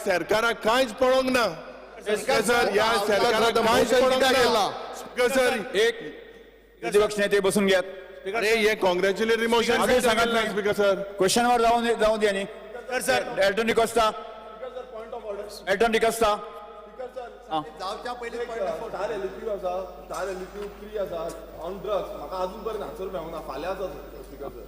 सरकाराक कांयच पडोंक ना. स्पीकर सर, ह्या सरकाराक कांयच पडोंक ना. स्पीकर सर, एक विरोधी पक्ष नेते बसून घेयात. अरे, हे कॉंग्रॅच्युलेटरी मोशन आमी सांगत नाही. Speaker sir. क्वेश्चनवर जाऊन जाऊन द्या न्ही. सर. एल्टन डिकोस्ता, एल्टन डिकोस्ता. जावच्या पयलीं पॉयंट ऑफ चार एलक्यू आसा, चार एलक्यू थ्री आसा ऑन ड्रग्स. म्हाका अजून पर्यंत आन्सर मेळूंक ना. फाल्यां आसा, speaker sir,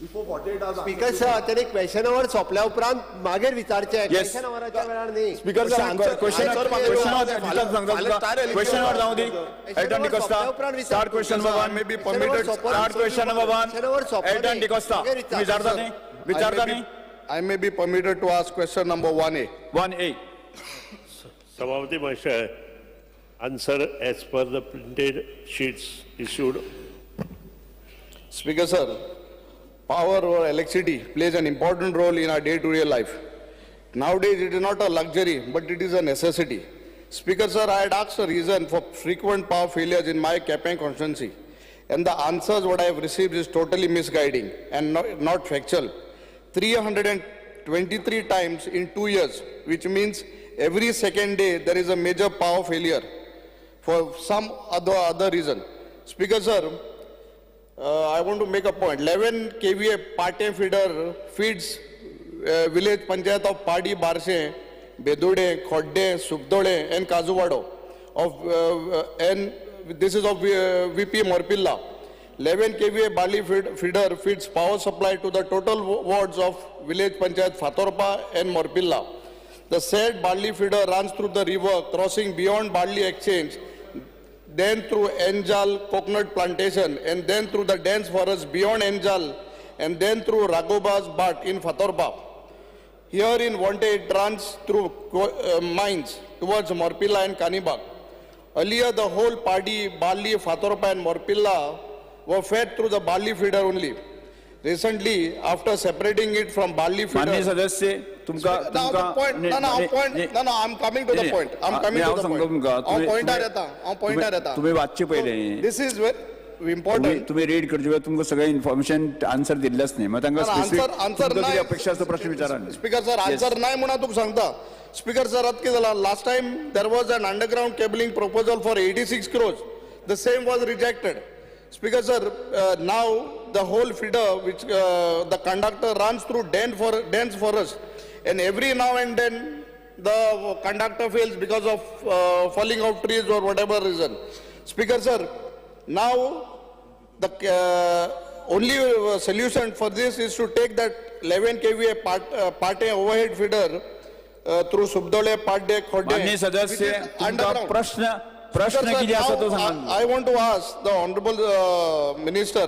before 48 hours. Speaker sir, तेणी क्वेश्चन our सोंपल्या उपरांत मागीर विचारचें. Yes. Question आवराच्या वेळार न्ही. स्पीकर सर, क्वेश्चन क्वेश्चन सांगता तुका. क्वेश्चनवर जाऊ दी. Elton D'Costa, start question number one. May be permitted. Start question number one. Elton D'Costa, तुम्ही विचारता न्ही? विचारता न्ही? I may be permitted to ask question number 1A. 1A. सभापती महाशय, answer as per the printed sheets issued. Speaker sir, power or electricity plays an important role in our day-to-day life. Nowadays, it is not a luxury, but it is a necessity. Speaker sir, I had asked a reason for frequent power failures in my Quepem constituency, and the answers what I have received is totally misguiding and not factual. 323 times in 2 years, which means every second day there is a major power failure for some other reason. Speaker sir, I want to make a point. 11 kVA Pate feeder feeds village panchayat of Padi, Barse, Bedude, Khodde, Subdole and Kazuvado. And this is of VP Morpilla. 11 kVA Bali feeder feeds power supply to the total wards of village panchayat Fatorpa and Morpilla. The said Bali feeder runs through the river, crossing beyond Bali Exchange, then through Enjal coconut plantation, and then through the dense forest beyond Enjal, and then through Ragobas Bhat in Fatorpa. Here in Vonte, it runs through mines towards Morpilla and Kanibag. Earlier, the whole Padi, Bali, Fatorpa and Morpilla were fed through the Bali feeder only. Recently, after separating it from Bali feeder. मान्य सदस्य, तुमका Now the point, no, point, no, I'm coming to the point. I'm coming to the point. हांव पॉइंटार येता, हांव पॉइंटार येता. तुम्ही वाचचे पयले. This is very important. तुम्ही रीड करचे वेळार तुमकां सगळें इन्फॉर्मेशन आन्सर दिल्लेच न्ही. मागीर तांकां आन्सर स्पेसिफीक आन्सर तुमकां नाही. कितें अपेक्षा आसा तो प्रश्न विचारा. स्पीकर सर, आन्सर नाही म्हणून तुका सांगता. स्पीकर सर, आतां कितें जाला, last time there was an underground cabling proposal for 86 crores. The same was rejected. Speaker sir, now the whole feeder, which the conductor runs through dense forest, and every now and then the conductor fails because of falling of trees or whatever reason. Speaker sir, now the only solution for this is to take that 11 kVA part A overhead feeder through Subdole, Padde, Khodde, मान्य which सदस्य, is तुमकां underground. प्रश्न प्रश्न Sir, कितें आसा तो now, सांगा. I want to ask the honorable minister,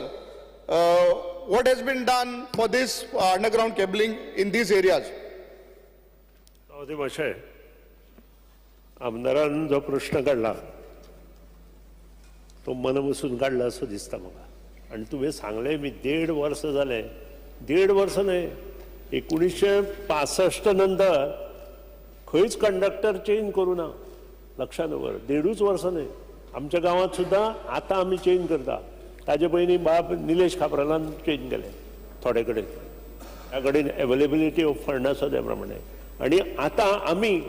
what has been done for this underground cabling in these areas? सभापती महाशय, आमदारान जो प्रश्न काडला तो मन बसून काडला असो दिसता म्हाका. आनी तुवें सांगलें मी देड वर्स जालें, देड वर्स न्हय, 1965 नंतर खंयच कंडक्टर चेंज करूं ना. लक्षात दवर, देडूच वर्स न्हय, आमच्या गांवांत सुद्दां आतां आमी चेंज करता. ताजे पयलीं बाब निलेश काब्रालान चेंज केलें थोडे कडेन, त्या कडेन एवेलेबिलिटी ऑफ फंड आसा त्या प्रमाणे. आनी आतां आमी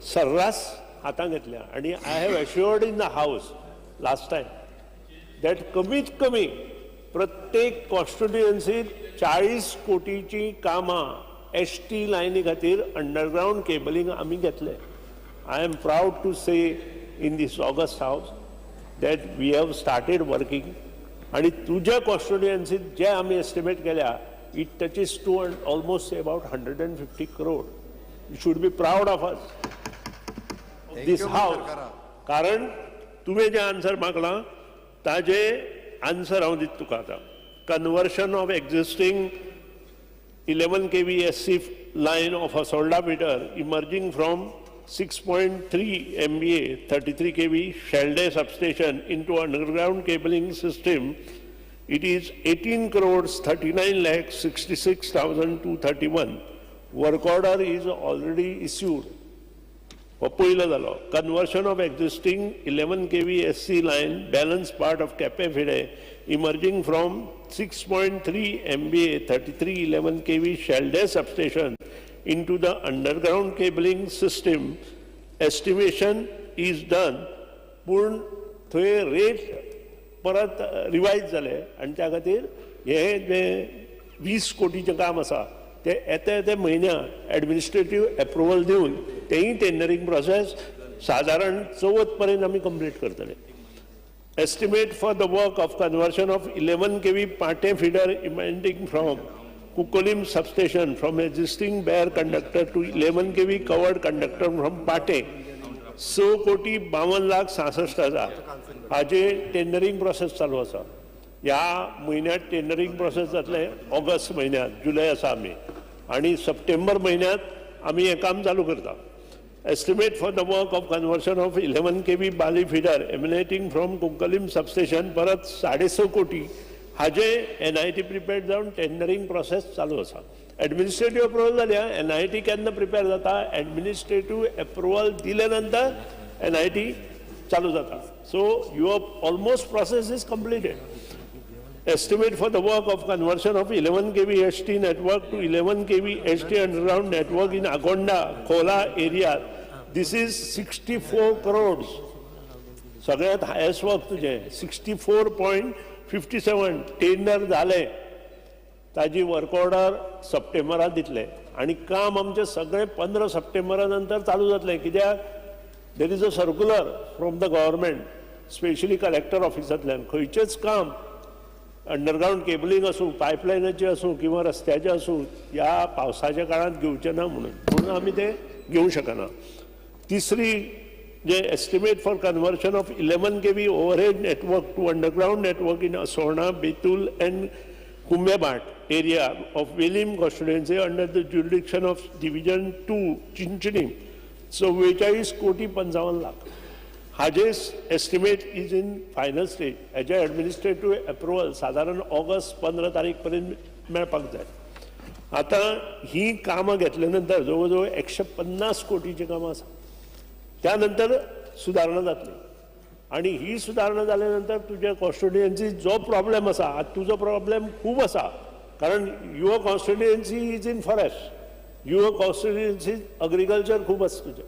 सर्रास हातां घेतल्या आनी I have assured in the house last time that कमीत कमी प्रत्येक कॉन्स्टिट्युएन्सीत 40 कोटीची कामां एसटी लायनी खातीर अंडरग्रावंड केबलिंग आमी घेतले. I am proud to say in this august house that we have started working. आणि तुज्या कॉन्स्टिट्युएन्सीत जे आमी एस्टिमेट केल्या, it touches to almost about 150 crore. You should be proud of us, this house. कारण तुवें जें answer मागलां ताजें आन्सर हांव दिता तुका आतां. Conversion of existing 11 kV SC line of Assolda feeder emerging from 6.3 MVA 33 kV Shelde substation into underground cabling system, it is 18 crores 39 lakh 66,231. Work order is already issued. हो पयलो जालो. Conversion of existing 11 kV SC line balance part of Quepem feeder emerging from 6.3 MVA 33 11 kV Shelde substation into the underground cabling system. Estimation is done, पूण थंय rate परत revise जाले आनी त्या खातीर हे जे 20 कोटीचें काम आसा ते येता येते म्हयन्या एडमिनिस्ट्रेटीव एप्रुवल दिवन तेंय टेंडरींग प्रोसेस सादारण चवथ पर्यंत आमी कंप्लीट करतले. Estimate for the work of conversion of 11 kV Pate feeder emanating from Cuncolim substation from existing bare conductor to 11 kV covered conductor from Pate, 6 कोटी 52 लाख 66 हजार. हाजे टेंडरींग प्रोसेस चालू आसा. ह्या म्हयन्यात टेंडरींग प्रोसेस जातलें, ऑगस्ट म्हयन्यात. जुलय आसा आमी आनी सप्टेंबर म्हयन्यात आमी हें काम चालू करता. Estimate for the work of conversion of 11 kV Bali feeder emanating from Cuncolim substation, परत 6.5 कोटी. हाजे एनआयटी प्रिपेअर जावन टेंडरींग प्रोसेस चालू आसा. एडमिनिस्ट्रेटीव अप्रुवल जाल्या. एनआयटी केन्ना प्रिपेअर जाता? एडमिनिस्ट्रेटीव अप्रुवल दिले नंतर एनआयटी चालू जाता. So your almost process is completed. Estimate for the work of conversion of 11 kV HT network to 11 kV HT underground network in Agonda, Khola area. This is 64 crores. सगळ्यात highest work तुजें 64.57. Tender जालें, ताजी work order सप्टेंबरात दितले आनी काम आमचें सगळें 15 सप्टेंबरा नंतर चालू जातलें, कित्याक there is a circular from the government, specially collector ऑफिसांतल्यान, खंयचेंच काम अंडरग्रावंड केबलिंग आसूं, पायपलायनाचें आसूं किंवा रस्त्याचें आसूं, ह्या पावसाच्या काळांत घेवचें ना म्हणून. म्हणून आमी तें घेवंक शकना. तिसरी जे estimate for conversion of 11 kV overhead network to underground network in Asona, Betul and Kumbebhat area of Velim constituency under the jurisdiction of Division 2, Chinchinim, 44 कोटी 55 लाख. हाजे estimate is in final stage. हेजे एडमिनिस्ट्रेटीव अप्रुवल सादारण August 15 तारीख पर्यंत मेळपाक जाय. आतां ही कामां घेतल्या नंतर जवळ जवळ 150 कोटीची कामां आसा. त्यानंतर सुदारणा जातली आणि ही सुदारणा जाल्या नंतर तुज्या कॉन्स्टिट्युएन्सी जो प्रॉब्लेम आसा, आतां तुजो प्रॉब्लेम खूब आसा, कारण your constituency is in forest, your constituency agriculture खूब आसा तुजें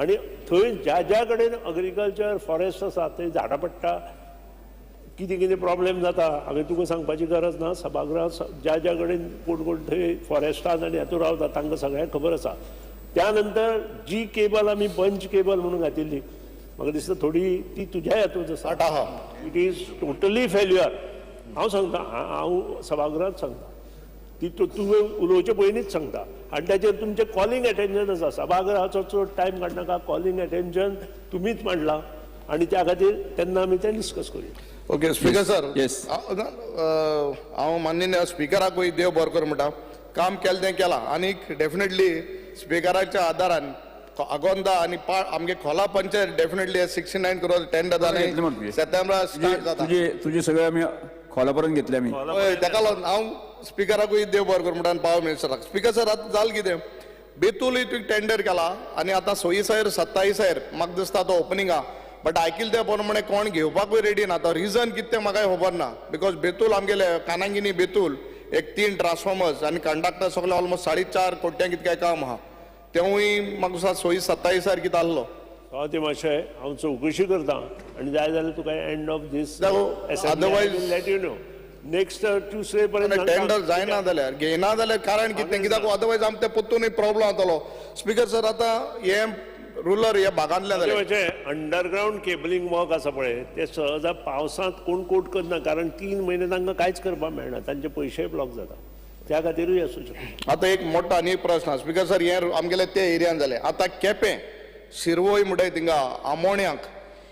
आनी थंय ज्या ज्या कडेन अग्रीकल्चर फॉरेस्ट आसा थंय झाडां पडटा, कितें कितें प्रॉब्लेम जाता. हांवें तुका सांगपाची गरज ना. सभागृहात ज्या ज्या कडेन कोण कोण थंय फॉरेस्टान आनी हातूंत रावता तांकां सगळ्यांक खबर आसा. त्यानंतर जी केबल आमी बंच केबल म्हणून घातिल्ली, म्हाका दिसता थोडी ती तुज्या हातूंत आसा. आहा. It is totally failure. हांव सांगता, हांव सभागृहात सांगता, ती तुवें उलोवचे पयलींच सांगता आनी ताचेर तुमचें कॉलिंग एटेन्शन आसा. सभागृहाचो चड टायम काडनाका. कॉलिंग एटेन्शन तुमीच मांडला आनी त्या खातीर तेन्ना आमी तें डिस्कस करुया. Okay speaker sir. Yes. हांव माननीय स्पिकराकूय देव बरो कर म्हणटा. काम केलें तें केलां आनीक डेफिनेटली स्पिकराच्या आदारान आगोंदा आनी आमगे खोला पंचायत डेफिनेटली 69 करोड टेंडर घेतले जालें. म्हणून तुजे. सप्टेंबरा स्टार्ट जाता. तुजे तुजे सगळे आमी खोला पर्यंत घेतले आमी. हय, ताका लागून हांव स्पिकराकूय देव बरो कर म्हणटा आनी पावर मिनिस्टराक. स्पिकर सर, आतां जालें कितें, बेतूलय तुवें टेंडर केला आनी आतां 26 27 म्हाका दिसता तो ओपनिंग आहा, बट आयकिल त्या प्रमाणे कोण घेवपाकूय रेडी ना. आतां रिजन कितें तें म्हाका खबर ना, because Betul आमगेले कानांगिनी बेतूल एक तीन ट्रान्सफॉर्मर्स आनी कंडक्टर सगळे ऑलमोस्ट 4.5 कोट्यांक कितें काय काम आहा. तेवूय म्हाका दिसता 26 27 कितें आहलो. ते मातशें हांव चवकशी करता आनी जाय जाल्यार तुका end of this Otherwise- let you know next Tuesday पर्यंत. टेंडर जायना जाल्यार, घेयना जाल्यार कारण कितें? कित्याक अदरवायज आमकां तें परतून प्रॉब्लम जातलो. स्पिकर सर, आतां हे रुरल ह्या भागांतल्या जाल्यार म्हणजे अंडरग्रावंड केबलिंग वर्क आसा पळय, ते सहजा पावसांत कोण कोट करना, कारण 3 म्हयने तांकां कांयच करपाक मेळना, तांचे पयशेय ब्लॉक जाता. त्या खातीरूय आसूं शकता. आतां एक मोठो आनी एक प्रश्न स्पिकर सर. हे आमगेले ते एरियान जाले. आतां केपें, शिरवय म्हणटाय थिंगा, आमोण्याक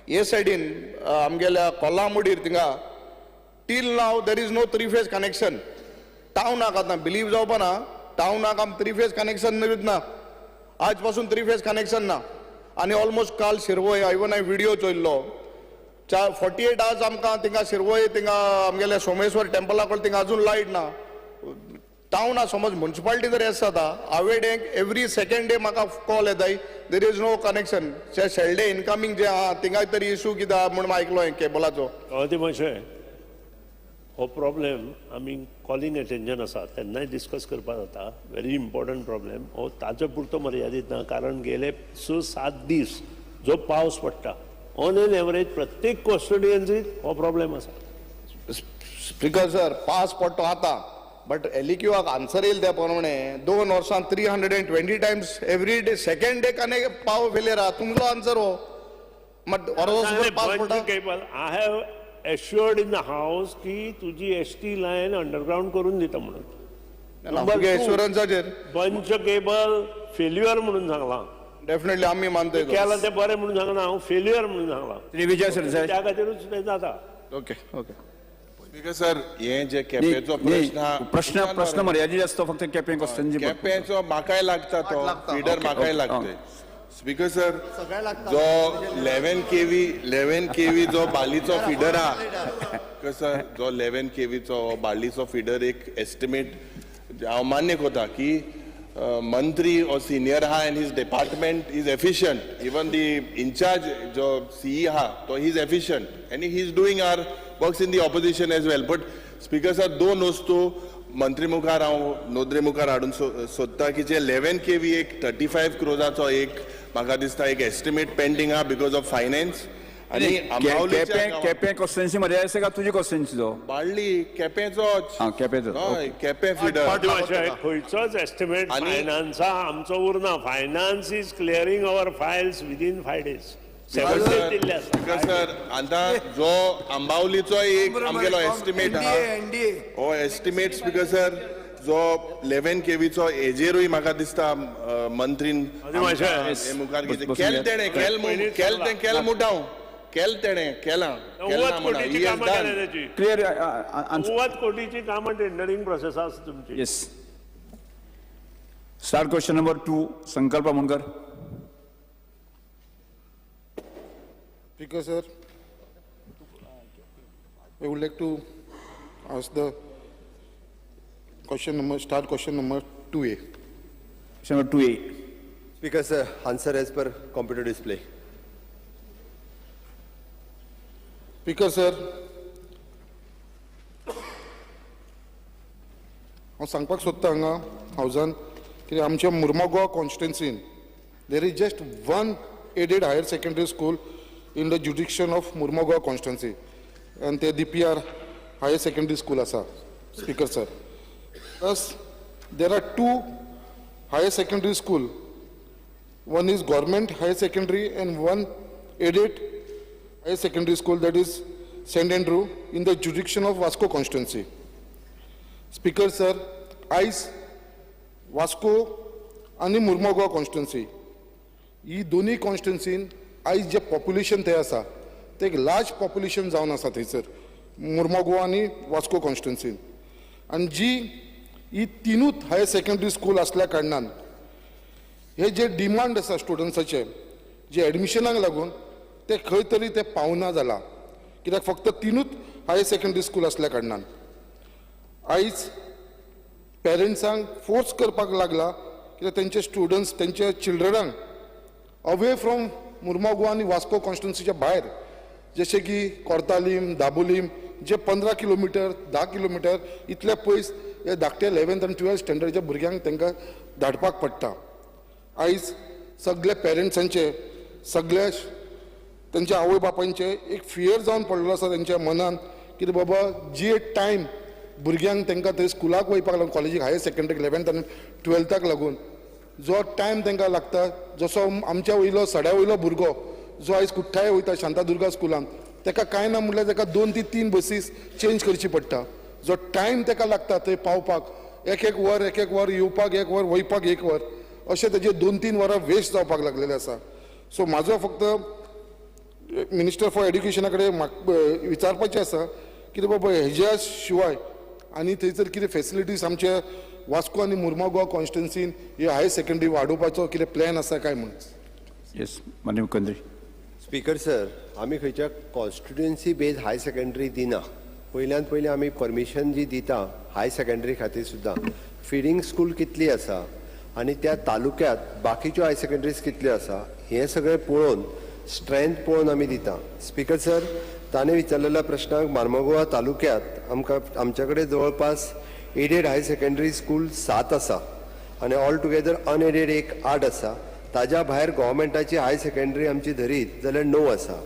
हे सायडीन, आमगेल्या कोल्हामुडीर थिंगा till now there is no three phase connection. टावनाक आतां बिलीव जावपा ना, टावनाक आम थ्री फेज कनेक्शन ना, आज पासून थ्री फेज कनेक्शन ना. आनी ऑलमोस्ट काल शिरवय इवन हांवें व्हिडियो चोयल्लो, चार 48 आवर्स आमकां थिंगा शिरवय थिंगा आमगेल्या सोमेश्वर टेम्पला कडेन थिंगा अजून लायट ना. टावना समज मुन्सिपालिटी जर येस जाता, हांवें एवरी सेकंड डे म्हाका कॉल येताय, there is no connection. Shelde incoming जे आहा थिंगा तरी इशू कितें आहा म्हूण आयकलो हांवें केबलाचो. ते मातशें हो प्रॉब्लेम आमी कॉलिंग अटेन्शन आसा तेन्नाय डिस्कस करपाक जाता. व्हेरी इम्पॉर्टंट प्रॉब्लेम हो, ताजे पुरतो मर्यादीत ना, कारण गेले 6-7 दीस जो पावस पडटा ऑन एन एवरेज प्रत्येक कॉन्स्टिट्युएन्सीत हो प्रॉब्लेम आसा. स्पीकर सर, पास पडटो आतां, बट एलईक्यूआक आन्सर येयल त्या प्रमाणे 2 वर्सां 320 times every day second day काने पावर फेलियर आहा. तुमचो आन्सर हो मात वर्सभर पास पडटा. I have assured in the house की तुजी एस टी लायन अंडरग्रावंड करून दिता म्हणून. एश्युरन्साचेर बंच केबल फेल्युअर म्हणून सांगलां. डेफिनेटली आमी मानतय केलां तें बरें म्हणून सांगना, हांव फेल्युअर म्हणून सांगलां. श्री विजय सरदेसाय. त्या खातीरूच तें जाता. Okay okay. स्पीकर सर, हे जे केपेंचो प्रश्न आहा, प्रश्न प्रश्न मर्यादीत आसतो फक्त केपें क्वेश्चन. केपेंचो म्हाकाय लागता तो फिडर, म्हाकाय लागता. स्पीकर सर, जो 11 केवी जो बालीचो फिडर आहा सर, जो 11 केवीचो बालीचो फिडर एक एस्टिमेट हांव मान्य करता की मंत्री or senior आहा and his department is efficient. Even the incharge जो सीई आहा तो he is efficient आनी he is doing our works in the opposition as well. But speaker sir, 2 वस्तू मंत्री मुखार हांव नोदरे मुखार हाडून सोदता की जे 11 केवी एक 35 क्रोजाचो एक म्हाका दिसता एक एस्टिमेट पेंडींग आहा because of finance. आनी केपें कॉन्स्टिट्युएन्सी मर्यादा आसा काय तुजी कॉन्स्टिट्युएन्सी तो बाळ्ळी केपेंचोच. केपेंचो. हय, केपें फिडर. खंयचोच एस्टिमेट फायनान्सा आमचो उरना. Finance is clearing our files within 5 days. Speaker sir, आतां जो आंबावलीचो एक आमगेलो एस्टिमेट आहा हो एस्टिमेट स्पीकर सर जो 11 केवीचो हेजेरूय म्हाका दिसता मंत्रीन मुखार केल तेणें केल तें केल मुटाव केल तेणें केलां. 90 कोटीची कामां केल्या ताची. क्लियर. 90 कोटीची कामां टेंडरींग प्रोसेस आसा तुमची. Yes. Start question number 2, Sankalp Amonkar. Speaker sir, I would like to ask the question number, start question number 2A. Question number 2A. Speaker sir, answer as per computer display. Speaker sir, हांव सांगपाक सोदता हांगा हावजान की आमच्या Mormugao कॉन्स्टिट्युएन्सीन there is just one aided higher secondary school in the jurisdiction of Mormugao constituency and ते DPR higher secondary school आसा. Speaker sir, plus there are 2 higher secondary school, one is government higher secondary and one aided higher secondary school, that is Saint Andrew, in the jurisdiction of Vasco constituency. Speaker sir, आयज वास्को आनी Mormugao constituency ही दोनूय कॉन्स्टिट्युएन्सीन आयज जे population थंय आसा ते एक large population जावन आसा थंयसर मुर्मगांव आनी वास्को कॉन्स्टिट्युएन्सीन. आनी जी ही तिनूच हायर सेकंडरी स्कूल आसल्या कारणान हे जे डिमांड आसा स्टुडंट्साचे जे एडमिशनाक लागून ते खंय तरी ते पावना जाला, कित्याक फक्त तिनूच हायर सेकंडरी स्कूल आसल्या कारणान आयज पेरंट्सांक फोर्स करपाक लागला कित्याक तेंचे स्टुडंट्स तेंच्या चिल्ड्रनांक अवे फ्रॉम मुर्मगांव आनी वास्को कॉन्स्टिट्युएन्सीच्या भायर जशें की कोर्तालीम, दाबोलीम जे 15 किलोमिटर 10 किलोमिटर इतले पयस हे धाकटे 11th आनी 12th स्टँडर्डच्या भुरग्यांक तांकां धाडपाक पडटा. आयज सगळे पेरंट्सांचे सगळे तेंच्या आवय बापायंचे एक फियर जावन पडलेलो आसा तेंच्या मनान की बाबा जी एक टायम भुरग्यांक तांकां थंय स्कुलाक वयपाक लागून कॉलेजीक हायर सेकंडरीक 11th आनी 12थाक लागून जो टायम तांकां लागता, जसो आमच्या वयलो सड्या वयलो भुरगो जो आयज कुठ्ठाळे वयता शांतादुर्गा स्कुलान ताका कांय ना म्हणल्यार ताका 2 ते 3 बसीस चेंज करची पडटा. जो टायम ताका लागता थंय पावपाक एक एक वर, एक एक वर येवपाक, एक वर वयपाक, एक वर, अशें तेजे 2-3 वरां वेस्ट जावपाक लागलेलें आसा. सो म्हाजो फक्त मिनिस्टर फॉर एड्युकेशना कडेन विचारपाचें आसा की बाबा हेज्या शिवाय आनी थंयसर कितें फेसिलिटीज आमच्या वास्को आनी मुर्मगांव कॉन्स्टिट्युएन्सीन ही हायर सेकंडरी वाडोवपाचो कितें प्लॅन आसा काय म्हणून. येस, माननीय मुख्यमंत्री. स्पीकर सर, आमी खंयच्या कॉन्स्टिट्युएन्सी बेज हायर सेकंडरी दिना. पयल्यान पयलीं आमी परमिशन जी दिता हायर सेकंडरी खातीर सुद्दां फिडींग स्कूल कितली आसा आनी त्या तालुक्यात बाकीच्यो हायर सेकंडरीज कितल्यो आसा हें सगळें पळोवन स्ट्रेंथ पळोवन आमी दिता. Speaker sir, ताणें विचारलेल्या प्रश्नाक मार्मगोवा तालुक्यात आमकां आमच्या कडेन जवळपास एडेड हायर सेकंडरी स्कूल सात आसा आनी ऑल टुगेदर अनएडेड एक आठ आसा. ताज्या भायर गव्हर्मेंटाची हायर सेकंडरी आमची धरीत जाल्यार णव आसा.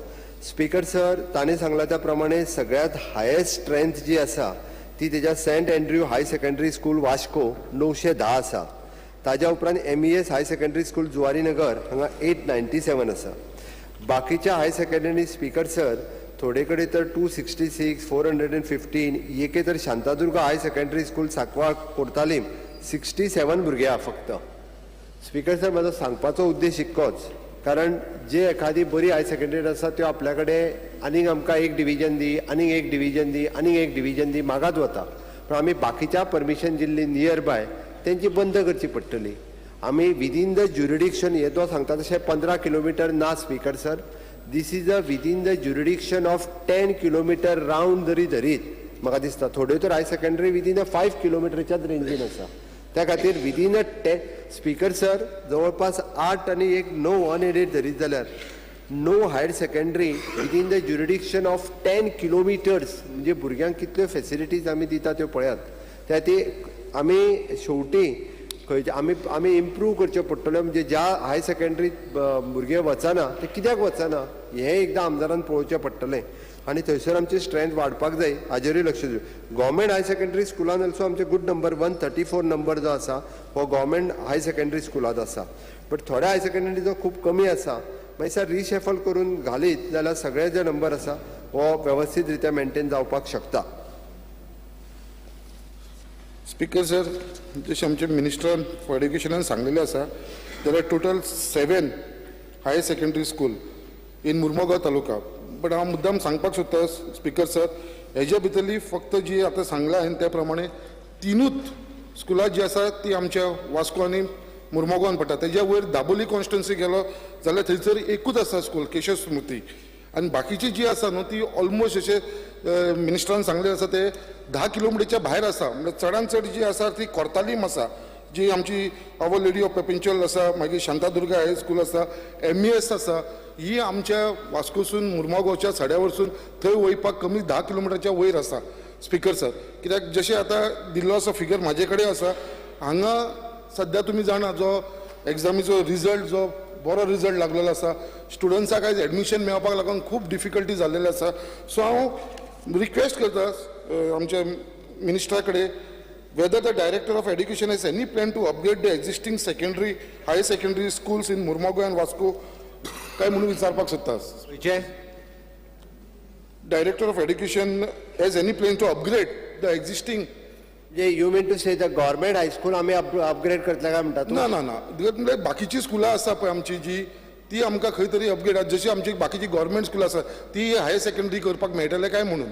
स्पीकर सर, ताणें सांगला त्या प्रमाणे सगळ्यात हायेस्ट स्ट्रेंथ जी आसा ती तेज्या Saint Andrew higher secondary school Vasco 910 आसा. ताज्या उपरांत MES higher secondary school Zuarinagar हांगा 897 आसा. बाकीच्या हायर सेकंडरी स्पीकर सर थोडे कडेन तर 266, 415, एके तर Shantadurga higher secondary school Sankwal Cortalim 67 भुरगे आहा फक्त. स्पीकर सर, म्हाजो सांगपाचो उद्देश इतकोच, कारण जे एखादी बरी हायर सेकंडरी आसा त्यो आपल्या कडेन आनीक आमकां एक डिविजन दी, आनीक एक डिविजन दी, आनीक एक डिविजन दी मागात वता, पूण आमी बाकीच्या परमिशन दिल्ली नियर बाय तेंची बंद करची पडटली. आमी विदीन the jurisdiction हे तो सांगता तशें 15 किलोमिटर ना speaker sir, this is a within the jurisdiction of 10 kilometre round जरी धरीत म्हाका दिसता थोड्यो तर हायर सेकंडरी विदीन अ 5 किलोमिटरच्याच रेंजीन आसा. त्या खातीर विदीन अ 10 स्पीकर सर जवळपास 8 आनी एक 9 अनएडेड धरीत जाल्यार 9 higher secondary within the jurisdiction of 10 kilometres म्हणजे भुरग्यांक कितल्यो फेसिलिटीज आमी दिता त्यो पळयात. त्या खातीर आमी शेवटी खंयचे आमी आमी इम्प्रूव करच्यो पडटल्यो, म्हणजे ज्या हायर सेकंडरी भुरगे वचना ते कित्याक वचना हें एकदां आमदारान पळोवचें पडटलें आनी थंयसर आमची स्ट्रेंथ वाडपाक जाय हाजेरूय लक्ष दिवं. गव्हर्मेंट हायर सेकंडरी स्कुलान ऑल्सो आमचे गुड नंबर 134 नंबर जो आसा हो गव्हर्मेंट हायर सेकंडरी स्कुलांत आसा, बट थोड्या हायर सेकंडरी जो खूब कमी आसा. मागीर सर रिशफल करून घालीत जाल्यार सगळे जे नंबर आसा हो वेवस्थीत रित्या मेंटेन जावपाक शकता. स्पीकर सर, जशें आमचे मिनिस्टरान फॉर एड्युकेशनान सांगलेलें आसा, जाल्यार total 7 higher secondary school in Mormugao taluka. But हांव मुद्दाम सांगपाक सोदता स्पीकर सर, हेज्या भितरली फक्त जी आतां सांगलां हांवें त्या प्रमाणे 3 स्कुलां जी आसा ती आमच्या वास्को आनी मुर्मगांवान पडटा. तेज्या वयर दाबोली कॉन्स्टिट्युन्सी गेलो जाल्यार थंयसर एकूच आसा स्कूल केशव स्मृती, आनी बाकीची जी आसा न्हू ती ऑलमोस्ट अशें मिनिस्टरान सांगलें आसा ते 10 किलोमिटरच्या भायर आसा. म्हणजे चडान चड जी आसा ती कोर्तालीम आसा, जी आमची our lady of पेपेंचल आसा, मागीर शांतादुर्गा हाय स्कूल आसा, MES आसा. ही आमच्या वास्कोसून मुर्मगांवच्या सड्या वरसून थंय वयपाक कमी 10 किलोमिटरच्या वयर आसा स्पीकर सर. कित्याक जशें आतां दिल्लो आसा फिगर म्हाजे कडेन आसा, हांगा सद्या तुमी जाणा जो एग्जामीचो रिजल्ट जो बरो रिजल्ट लागलेलो आसा, स्टुडंट्साक आयज एडमिशन मेळपाक लागून खूब डिफिकल्टी जाल्लेली आसा. सो हांव रिक्वेस्ट करता आमच्या मिनिस्टरा कडेन, whether the director of education has any plan to upgrade the existing secondary higher secondary schools in Mormugao and Vasco काय म्हणून विचारपाक सोदता. Director of education has any plan to upgrade the existing, म्हणजे you mean to say the government high school आमी upgrade करतले काय म्हणटा तूं? ना ना ना, म्हणल्यार बाकीची स्कुलां आसा पळय आमची जी ती आमकां खंय तरी अपग्रेड, जशी आमची बाकीची गव्हर्मेंट स्कुलां आसा ती हायर सेकंडरी करपाक मेळटले काय म्हणून.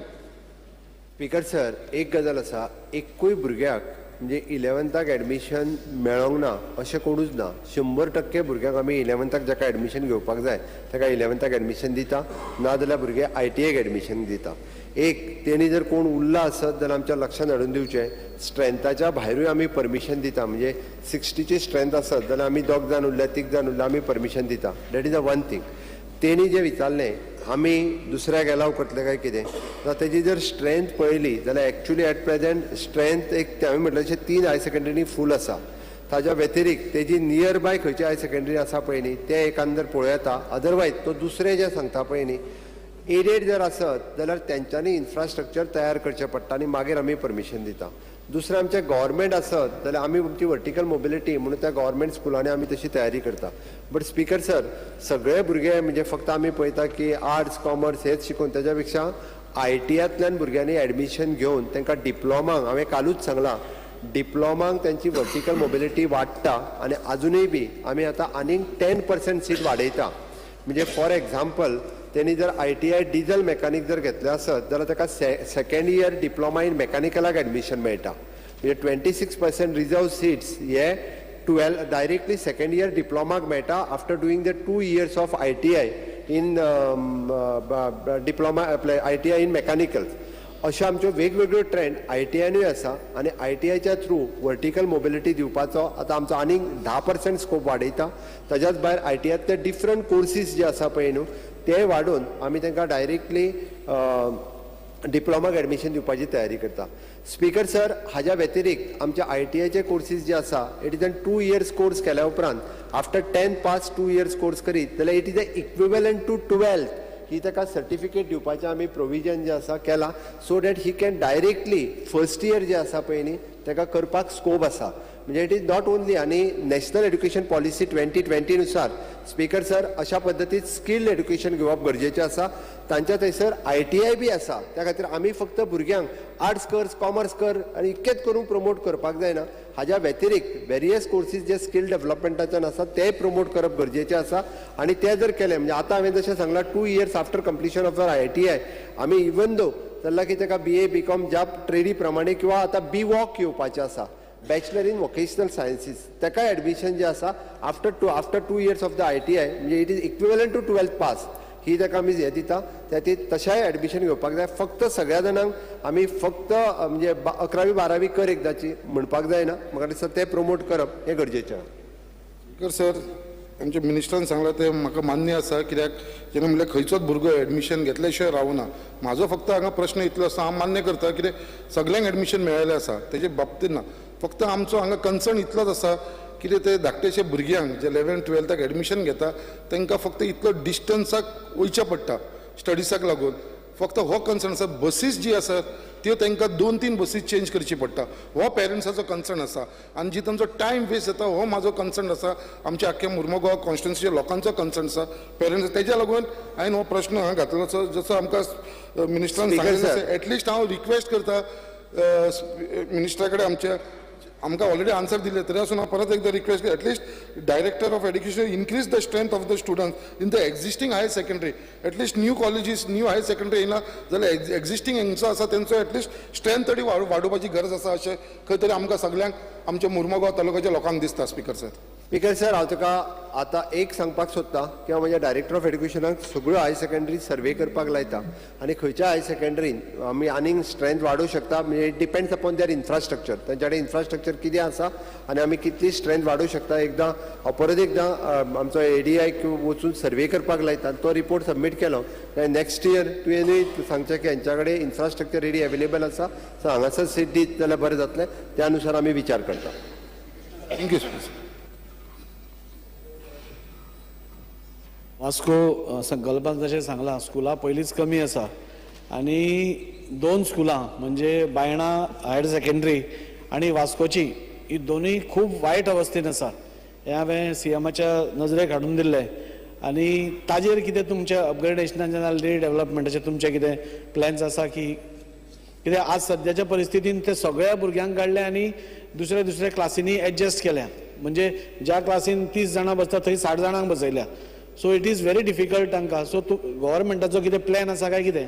स्पीकर सर, एक गजाल आसा, एकूय भुरग्याक म्हणजे 11थाक एडमिशन मेळोंक ना अशें कोणूच ना. 100% भुरग्यांक आमी 11थाक जाका एडमिशन घेवपाक जाय ताका 11थाक एडमिशन दिता, ना जाल्यार भुरगे ITIक एडमिशन दिता. एक तेणी जर कोण उरला आसत जाल्यार आमच्या लक्षांत हाडून दिवचें, स्ट्रेंथाच्या भायरूय आमी परमिशन दिता. म्हणजे 60ची स्ट्रेंथ आसत जाल्यार आमी 2 जाण उरल्या, 3 जाण उरल्या, आमी परमिशन दिता. That is a one thing. तेणी जें विचारलें आमी दुसऱ्याक एलाव करतले काय कितें, ना तेजी जर स्ट्रेंथ पळयली जाल्यार एक्चुली एट प्रेजेंट स्ट्रेंथ एक हांवें म्हटलें तशें 3 हायर सेकंडरी फूल आसा. ताज्या व्यतिरिक्त तेजी नियर बाय खंयची हायर सेकंडरी आसा पळय न्ही तें एकांदर पळोवं येता. अदरवायज तो दुसरें जें सांगता पळय न्ही एडेड जर आसत जाल्यार तेंच्यांनी इन्फ्रास्ट्रक्चर तयार करचें पडटा आनी मागीर आमी परमिशन दिता. दुसरें आमचें गव्हर्मेंट आसत जाल्यार आमी आमची वर्टिकल मोबिलिटी म्हणून त्या गव्हर्मेंट स्कुलांनी आमी तशी तयारी करता. बट स्पीकर सर, सगळे भुरगे म्हणजे फक्त आमी पळयता की आर्ट्स कॉमर्स हेच शिकून, तेज्या पेक्षा ITIंतल्यान भुरग्यांनी एडमिशन घेवन तांकां डिप्लॉमाक, हांवें कालूच सांगलां, डिप्लॉमाक तेंची वर्टिकल मोबिलिटी वाडटा आनी आजुनूय बी आमी आतां आनीक 10% सीट वाडयता. म्हणजे फॉर एग्जाम्पल तेणी जर ITI diesel mechanic जर घेतलें आसत जाल्यार ताका सेकंड इयर डिप्लॉमा इन मेकॅनिकलाक एडमिशन मेळटा. म्हणजे 26% रिजर्व सीट्स हे 12 डायरेक्टली सेकंड इयर डिप्लॉमाक मेळटा after doing the 2 years of ITI in diploma ITI in mechanical. अश्यो आमच्यो वेगवेगळ्यो ट्रेंड आयटीआयनूय आसा आनी आयटीआयच्या थ्रू वर्टिकल मोबिलिटी दिवपाचो आतां आमचो आनीक 10% स्कोप वाडयता. ताज्याच भायर आयटीआयतले डिफरंट कोर्सीस जे आसा पळय न्हू ते वाडोवन आमी तांकां डायरेक्टली डिप्लोमाक एडमिशन दिवपाची तयारी करता. स्पीकर सर, हाज्या व्यतिरिक्त आमच्या आयटीआयचे कोर्सीस जे आसा it is an 2 years course केल्या उपरांत आफ्टर 10 पास 2 इयर्स कोर्स करीत जाल्यार it is a equivalent to 12th ही ताका सर्टिफिकेट दिवपाचें आमी प्रोविजन जें आसा केलां, so that he can directly first year जे आसा पळय न्ही ताका करपाक स्कोप आसा. म्हणजे it is not only आनी नॅशनल एड्युकेशन पॉलिसी 2020 नुसार स्पीकर सर अशा पद्दतीन स्किल्ड एड्युकेशन घेवप गरजेचें आसा. तांच्या थंयसर आयटीआय बी आसा, त्या खातीर आमी फक्त भुरग्यांक आर्ट्स कर, कॉमर्स कर आनी इतकेंच करून प्रमोट करपाक जायना. हाज्या व्यतिरिक्त वेरियस कोर्सीस जे स्किल डेवलपमेंटाच्यान आसा ते प्रमोट करप गरजेचें आसा. आनी ते जर केलें म्हणजे आतां हांवें जशें सांगलां 2 years after completion of our ITI आमी इवन दो चल्ला की ताका बीए बीकॉम ज्या ट्रेडी प्रमाणे किंवा आतां बी वॉक येवपाचें आसा, बॅचलर इन वोकेशनल सायन्सीस, ताका एडमिशन जें आसा after 2 years of the ITI म्हणजे it is equivalent to 12th pass ही ताका आमी हें दिता. त्या खातीर तशेंय एडमिशन घेवपाक जाय. फक्त सगळ्या जाणांक आमी फक्त म्हणजे 11वी 12वी कर एकदाची म्हणपाक जायना, म्हाका दिसता तें प्रमोट करप हें गरजेचें. स्पीकर सर, आमच्या मिनिस्टरान सांगलां तें म्हाका मान्य आसा, कित्याक जेन्ना म्हणल्यार खंयचोच भुरगो एडमिशन घेतल्या शिवाय रावना. म्हाजो फक्त हांगा प्रश्न इतलो आसा, हांव मान्य करता कितें सगल्यांक एडमिशन मेळिल्लें आसा तेजे बाबतींत ना, फक्त आमचो हांगा कन्सर्न इतलोच आसा कितें ते धाकटेशे भुरग्यांक जे 11th 12th admission घेता तांकां फक्त इतलो डिस्टन्साक वयचें पडटा स्टडिसाक लागून. फक्त हो कन्सर्न आसा. बसीस जी आसा त्यो तांकां 2-3 बसीस चेंज करची पडटा, हो पेरंट्साचो कन्सर्न आसा. आनी जी तांचो टायम वेस्ट जाता हो म्हाजो कन्सर्न आसा, आमच्या आख्ख्या मुर्मगांव कॉन्स्टिट्युन्सीच्या लोकांचो कन्सर्न आसा पेरंट्स. तेज्या लागून हांवें हो प्रश्न हांगा घातलो. जसो आमकां मिनिस्टरान सांगलें, एटलिस्ट हांव रिक्वेस्ट करता मिनिस्टरा कडेन, आमच्या आमकां ऑलरेडी आन्सर दिले तरी आसून हांव परत एकदां request at least director of education increase the strength of the students in the existing higher secondary. At least new colleges, new higher secondary येयना जाल्यार एक्झिस्टींग हेंचो आसा तेंचो एटलिस्ट स्ट्रेंथ तरी वाडोवपाची गरज आसा अशें खंय तरी आमकां सगल्यांक आमच्या मुर्मगांव तालुक्याच्या लोकांक दिसता. स्पीकर सर, स्पीकर सर, हांव तुका आतां एक सांगपाक सोदता की हांव म्हज्या डायरेक्टर ऑफ एड्युकेशनाक सगळ्यो हायर सेकंडरी सर्वे करपाक लायता आनी खंयच्या हायर सेकंडरीन आमी आनीक स्ट्रेंथ वाडोवंक शकता. म्हणजे it depends upon their infrastructure, तांच्या कडेन इन्फ्रास्ट्रक्चर कितें आसा आनी आमी कितली स्ट्रेंथ वाडोवंक शकता. एकदां हांव परत एकदां आमचो एडीआय वचून सर्वे करपाक लायता, तो रिपोर्ट सबमीट केलो काय नेक्स्ट इयर तुवेंनूय सांगचें की हेंच्या कडेन इन्फ्रास्ट्रक्चर रेडी अवेलेबल आसा, सो हांगासर सीट दीत जाल्यार बरें जातलें, त्या अनुसार आमी विचार करता. Thank you sir. Vasco संकल्पान जशें सांगलां स्कुलां पयलींच कमी आसा आनी 2 स्कुलां म्हणजे बायणा हायर सेकंडरी आनी वास्कोची ही दोनूय खूब वायट अवस्थेन आसा, हें हांवें सीएमाच्या नजरेक हाडून दिल्लें. आनी ताजेर कितें तुमचें अपग्रेडेशनाचें नाजाल्यार रिडेवलपमेंटाचें तुमचें कितें प्लॅन्स आसा की कित्याक आज सद्याच्या परिस्थितीन ते सगळ्या भुरग्यांक काडले आनी दुसऱ्या दुसऱ्या क्लासींनी एडजस्ट केल्या, म्हणजे ज्या क्लासीन 30 जाणां बसता थंय 60 जाणांक बसयल्या. So it is very difficult तांकां. सो तूं गव्हर्मेंटाचो कितें प्लॅन आसा काय कितें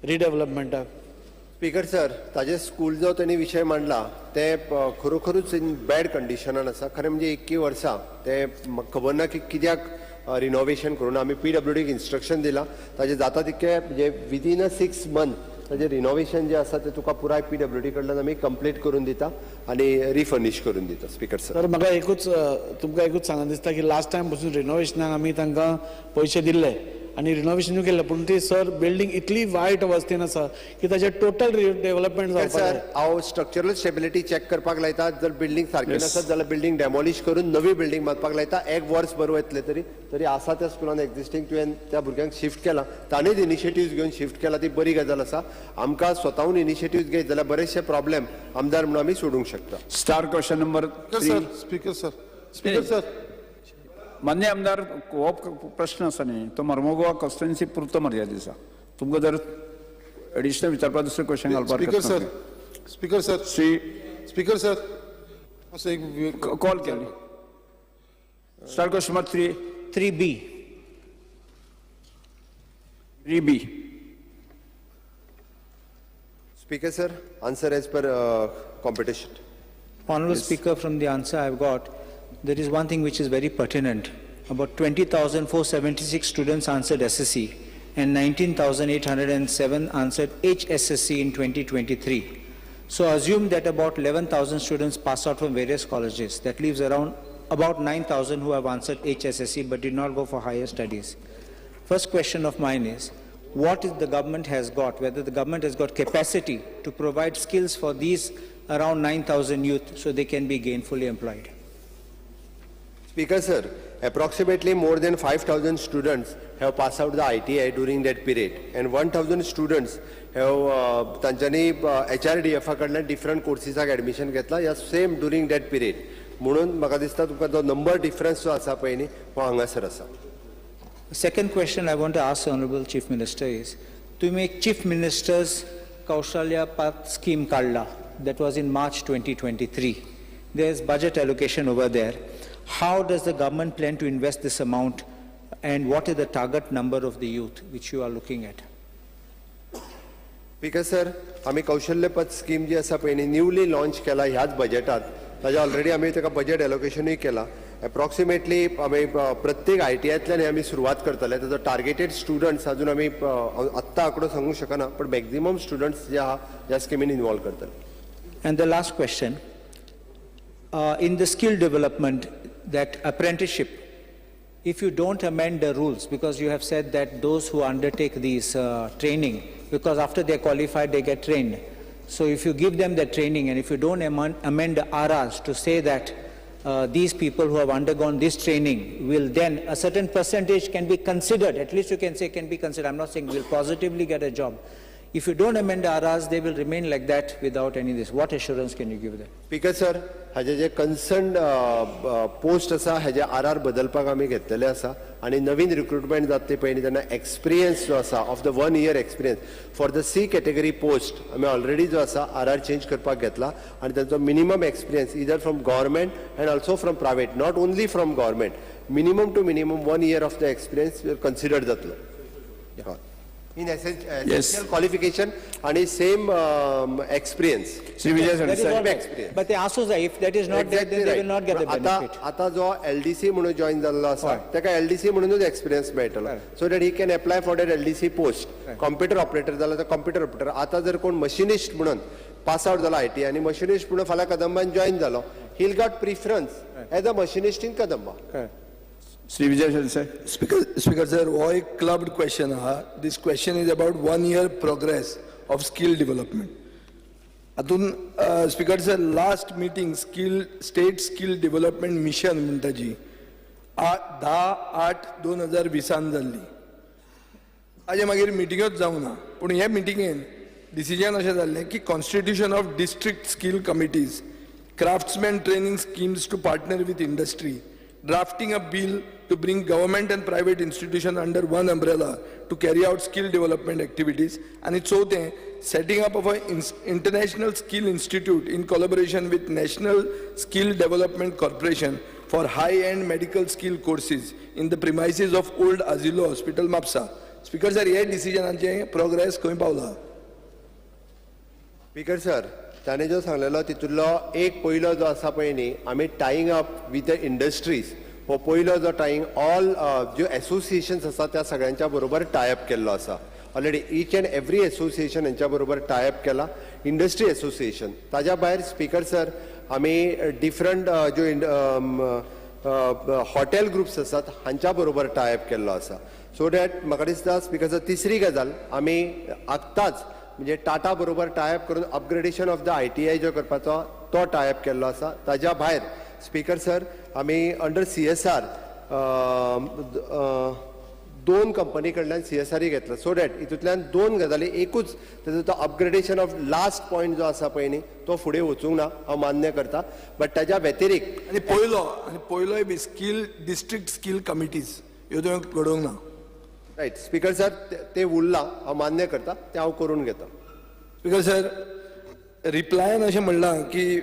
रिडेवलपमेंटाक? स्पीकर सर, ताजे स्कूल जो तेणी विशय मांडला ते खरोखरूच इन बॅड कंडिशनान आसा. खरें म्हणजे 21 वर्सां ते खबर ना की कित्याक रिनोवेशन करून आमी पीडब्ल्यूडीक इन्स्ट्रक्शन दिलां, ताजें जाता तितकें म्हणजे विदीन अ 6 मंथ ताजें रिनोवेशन जें आसा तें तुका पुराय पीडब्ल्यूडी कडल्यान आमी कंप्लीट करून दिता आनी रिफर्निश करून दिता. स्पीकर सर, तर म्हाका एकूच तुमकां एकूच सांगन दिसता की लास्ट टायम पसून रिनोवेशनाक आमी तांकां पयशे दिल्ले आनी रिनोवेशनूय केल्लें, पूण ती सर बिल्डींग इतली वायट अवस्थेन आसा की ताजें टोटल रिडेवलपमेंट जावपाक सर जाय. हांव स्ट्रक्चरल स्टेबिलिटी चॅक करपाक लायता. जर बिल्डींग सारकी नासत जाल्यार बिल्डींग डेमोलिश करून नवी बिल्डींग बांदपाक लायता. 1 वर्स बरोबर येतलें तरी तरी आसा त्या स्कुलान एक्झिस्टींग तुवें त्या भुरग्यांक शिफ्ट केला, ताणेंच इनिशिएटिव्ह घेवन शिफ्ट केला, ती बरी गजाल आसा. आमकां स्वताहून इनिशिएटिव्ह घेत जाल्यार बरेचशे प्रॉब्लेम आमदार म्हणून आमी सोडूंक शकता. Star question number 3. Speaker sir, speaker sir, मान्य आमदार, हो प्रश्न आसा न्ही तो मर्मगोवा कॉन्स्टिट्युन्सी पुरतो मर्यादीत आसा. तुमकां जर एडिशनल विचारपाक दुसरें क्वेश्चन घालपाक speaker sir, speaker sir, Shri speaker sir, असो एक कॉल केली. Star question number 3. 3B. 3B. Speaker sir, answer as per competition. Honorable Speaker, from the answer I have got, there is one thing which is very pertinent. About 20,476 students answered SSC. and 19,807 answered HSSC in 2023. So assume that about 11,000 students pass out from various colleges. That leaves around about 9,000 who have answered HSSC but did not go for higher studies. First question of mine is, what is the government has got, whether the government has got capacity to provide skills for these around 9,000 youth so they can be gainfully employed? Speaker sir, approximately more than 5,000 students have passed out the ITI during that period and 1,000 students have तांच्यांनी एचआरडीएफा कडल्यान different कोर्सीसाक admission घेतला या same during that period. म्हणून म्हाका दिसता तुमकां जो number difference जो आसा पळय न्ही, हो हांगासर आसा. Second question I want to ask the Honorable Chief Minister is, तुम्ही एक Chief Minister's Kaushalya Path scheme काढला, that was in March 2023. There is budget allocation over there. How does the government plan to invest this amount and what is the target number of the youth which you are looking at? Speaker sir, आमी कौशल्य पथ scheme जी आसा पळय न्ही, newly launch केला ह्याच बजेटात. ताज्या ऑलरेडी आमी ताका बजेट एलोकेशनूय केला. एप्रॉक्सिमेटली आमी प्रत्येक आयटीआयतल्यान आमी सुरवात करतले. ताजो टार्गेटेड स्टुडंट्स अजून आमी आत्तां आंकडो सांगूंक शकना, पण मॅक्झिमम स्टुडंट्स जे आहा ह्या स्किमीन इनवॉल्व करतले. And the last question, in the skill development, that apprenticeship, if you don't amend the rules, because you have said that those who undertake these training, because after they're qualified, they get trained. So if you give them the training and if you don't amend the RRs to say that these people who have undergone this training will then, a certain percentage can be considered, at least you can say can be considered, I'm not saying will positively get a job. If you don't amend the RRs, they will remain like that without any this. What assurance can you give them? Speaker sir, हाजे जे concern post आसा हेजे are are बदलपाक आमी घेतलेले आसा आनी नवीन recruitment जाता पळय तेन्ना एक्सपिरियन्स जो आसा of the 1 year experience for the C category post आमी ऑलरेडी जो आसा are are change करपाक घेतला आनी तांचो minimum experience either from government and also from private, not only from government, minimum to minimum 1 year of the experience consider जातलो in essential qualification आणि same experience. Shri Vijay That is Sardesai. all right. Experience. But they also say if that is not there, then they will not get the आता benefit. आता जो LDC म्हणून join जाल्लो आसा ताका LDC म्हणूनच experience मेळटलो, so that he can apply for that LDC post. Computer operator जालो तर कॉम्प्युटर ऑपरेटर. आता जर कोण मशिनिस्ट म्हणून पास आउट जालो IT आनी मशिनिस्ट म्हणून फाल्यां कदंबान जॉईन जालो, he'll got preference as a machinist in Kadamba. Shri Vijay Sardesai. Speaker sir, हो एक क्लब्ड क्वेश्चन आहा. This question is about 1 year progress of skill development. हातून speaker sir, last meeting skill state skill development mission म्हणटा जी 10/8/2020 जाल्ली. ताजे मागीर मिटिंगूच जावंक ना, पूण हे मिटिंगेन डिसिजन अशें जाल्लें की constitution of district skill committees, craftsman training schemes to partner with industry, drafting a bill to bring government and private institution under one umbrella to carry out skill development activities, and चौथें, setting up of an international skill institute in collaboration with National Skill Development Corporation for high-end medical skill courses in the premises of Old Azilo Hospital, Mapsa. Speaker sir, हे डिसिजनाचे progress खंय पावला? Speaker sir, ताणें जो सांगलेलो तितूंतलो एक पयलो जो आसा पळय न्ही, आमी tying up with the industries हो पयलो जो टायींग ऑल ज्यो एसोसिएशन्स आसा त्या सगळ्यांच्या बरोबर टायअप केल्लो आसा. Already each and every association हेंच्या बरोबर टायअप केला, इंडस्ट्री एसोसिएशन. ताज्या भायर स्पीकर सर, आमी डिफरंट ज्यो हॉटेल ग्रुप्स आसात हांच्या बरोबर टायअप केल्लो आसा. सो that म्हाका दिसता स्पीकर सर, तिसरी गजाल आमी आत्ताच म्हणजे टाटा बरोबर टायअप करून upgradation of the ITI जो करपाचो तो टायअप केल्लो आसा. ताज्या भायर स्पीकर सर, आमी अंडर CSR 2 कंपनी कडल्यान CSR घेतला, सो that हितूंतल्यान 2 गजाली, एकूच तेजो तो अपग्रेडेशन ऑफ लास्ट पॉयंट जो आसा पळय न्ही तो फुडें वचूंक ना, हांव मान्य करता, बट ताज्या व्यतिरिक्त आनी पयलोय बी स्कील डिस्ट्रिक्ट स्कील कमिटीज ह्यो तुवें घडोवंक ना. रायट स्पीकर सर, ते उरलां हांव मान्य करता, तें हांव करून घेता. स्पीकर सर, रिप्लायन अशें म्हणलां की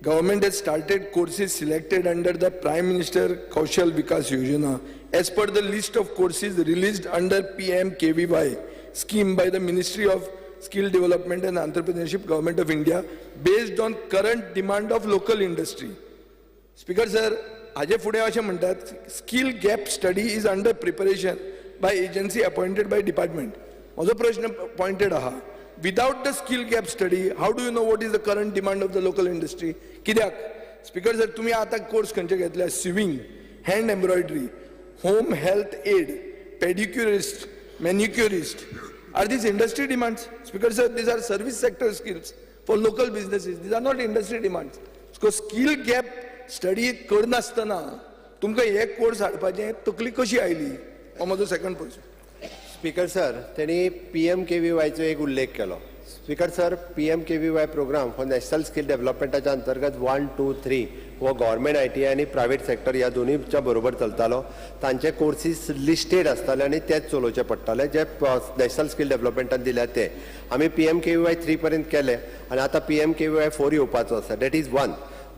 government has started courses selected under the Prime Minister Kaushal Vikas Yojana as per the list of courses released under PMKVY scheme by the Ministry of Skill Development and Entrepreneurship, Government of India, based on current demand of local industry. Speaker sir, हाजे फुडें अशें म्हणटात, skill gap study is under preparation by agency appointed by department. म्हजो प्रश्न pointed आहा, without the skill gap study, how do you know what is the current demand of the local industry? कित्याक speaker sir, तुमी आतां course खंयचे घेतले? Sewing, hand embroidery, home health aide, pedicurist, manicurist. Are these industry demands? Speaker sir, these are service sector skills for local businesses. These are not industry demands. So skill gap study करनासतना तुमकां हे course हाडपाचें तकली कशी आयली, हो म्हजो second प्रश्न. Speaker sir, तेणी पीएमकेव्हीवायचो एक उल्लेख केलो. Speaker sir, PMKVY programme हो नॅशनल स्कील डेव्हलपमेंटाच्या अंतर्गत वन, टू, थ्री हो गव्हर्मेंट आयटीआय आनी प्रायवेट सेक्टर ह्या दोनूयच्या बरोबर चलतालो. तांचे कोर्सीस लिस्टेड आसताले आनी तेच चलोवचे पडटाले, जे नॅशनल स्कील डेव्हलपमेंटान दिल्या ते. आमी पीएमकेव्हीवाय थ्री पर्यंत केले आनी आतां पीएमकेव्हीवाय फोर येवपाचो आसा. That is one.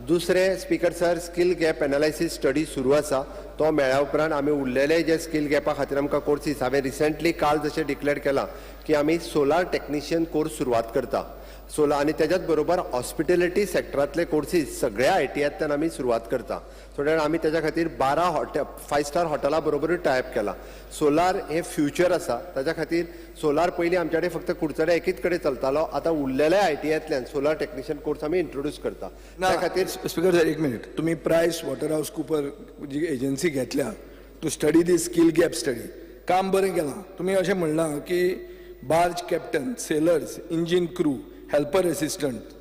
दुसरें, Speaker sir, skill gap analysis study सुरू आसा. तो मेळ्ळ्या उपरांत आमी उरलेले जे स्कील गॅपा खातीर आमकां कोर्सीस, हांवें रिसंटली काल जशें डिक्लेअर केलां की आमी सोलार टॅक्निशियन कोर्स सुरवात करता सोलार आनी तेज्याच बरोबर हॉस्पिटेलिटी सेक्टरांतले कोर्सीस सगळ्या आयटीआयतल्यान आमी सुरवात करता. सो that आमी तेज्या खातीर 12 हॉटेल, फायव स्टार हॉटेला बरोबरूय टायअप केला. सोलार हे फ्युचर आसा. ताच्या खातीर सोलार पयलीं आमच्या कडेन फक्त कुडचड्या एकीच कडेन चलतालो. आतां उरलेल्या आयटीआयतल्यान सोलार टॅक्निशियन कोर्स आमी इंट्रोड्यूस करता. त्या खातीर स्पीकर सर, एक मिनिट. तुमी प्रायस वॉटर हाऊस कुपर जी एजन्सी घेतल्या to study the skill gap study, काम बरें केलां. तुमी अशें म्हणलां की barge captain, sailors, engine crew, helper assistant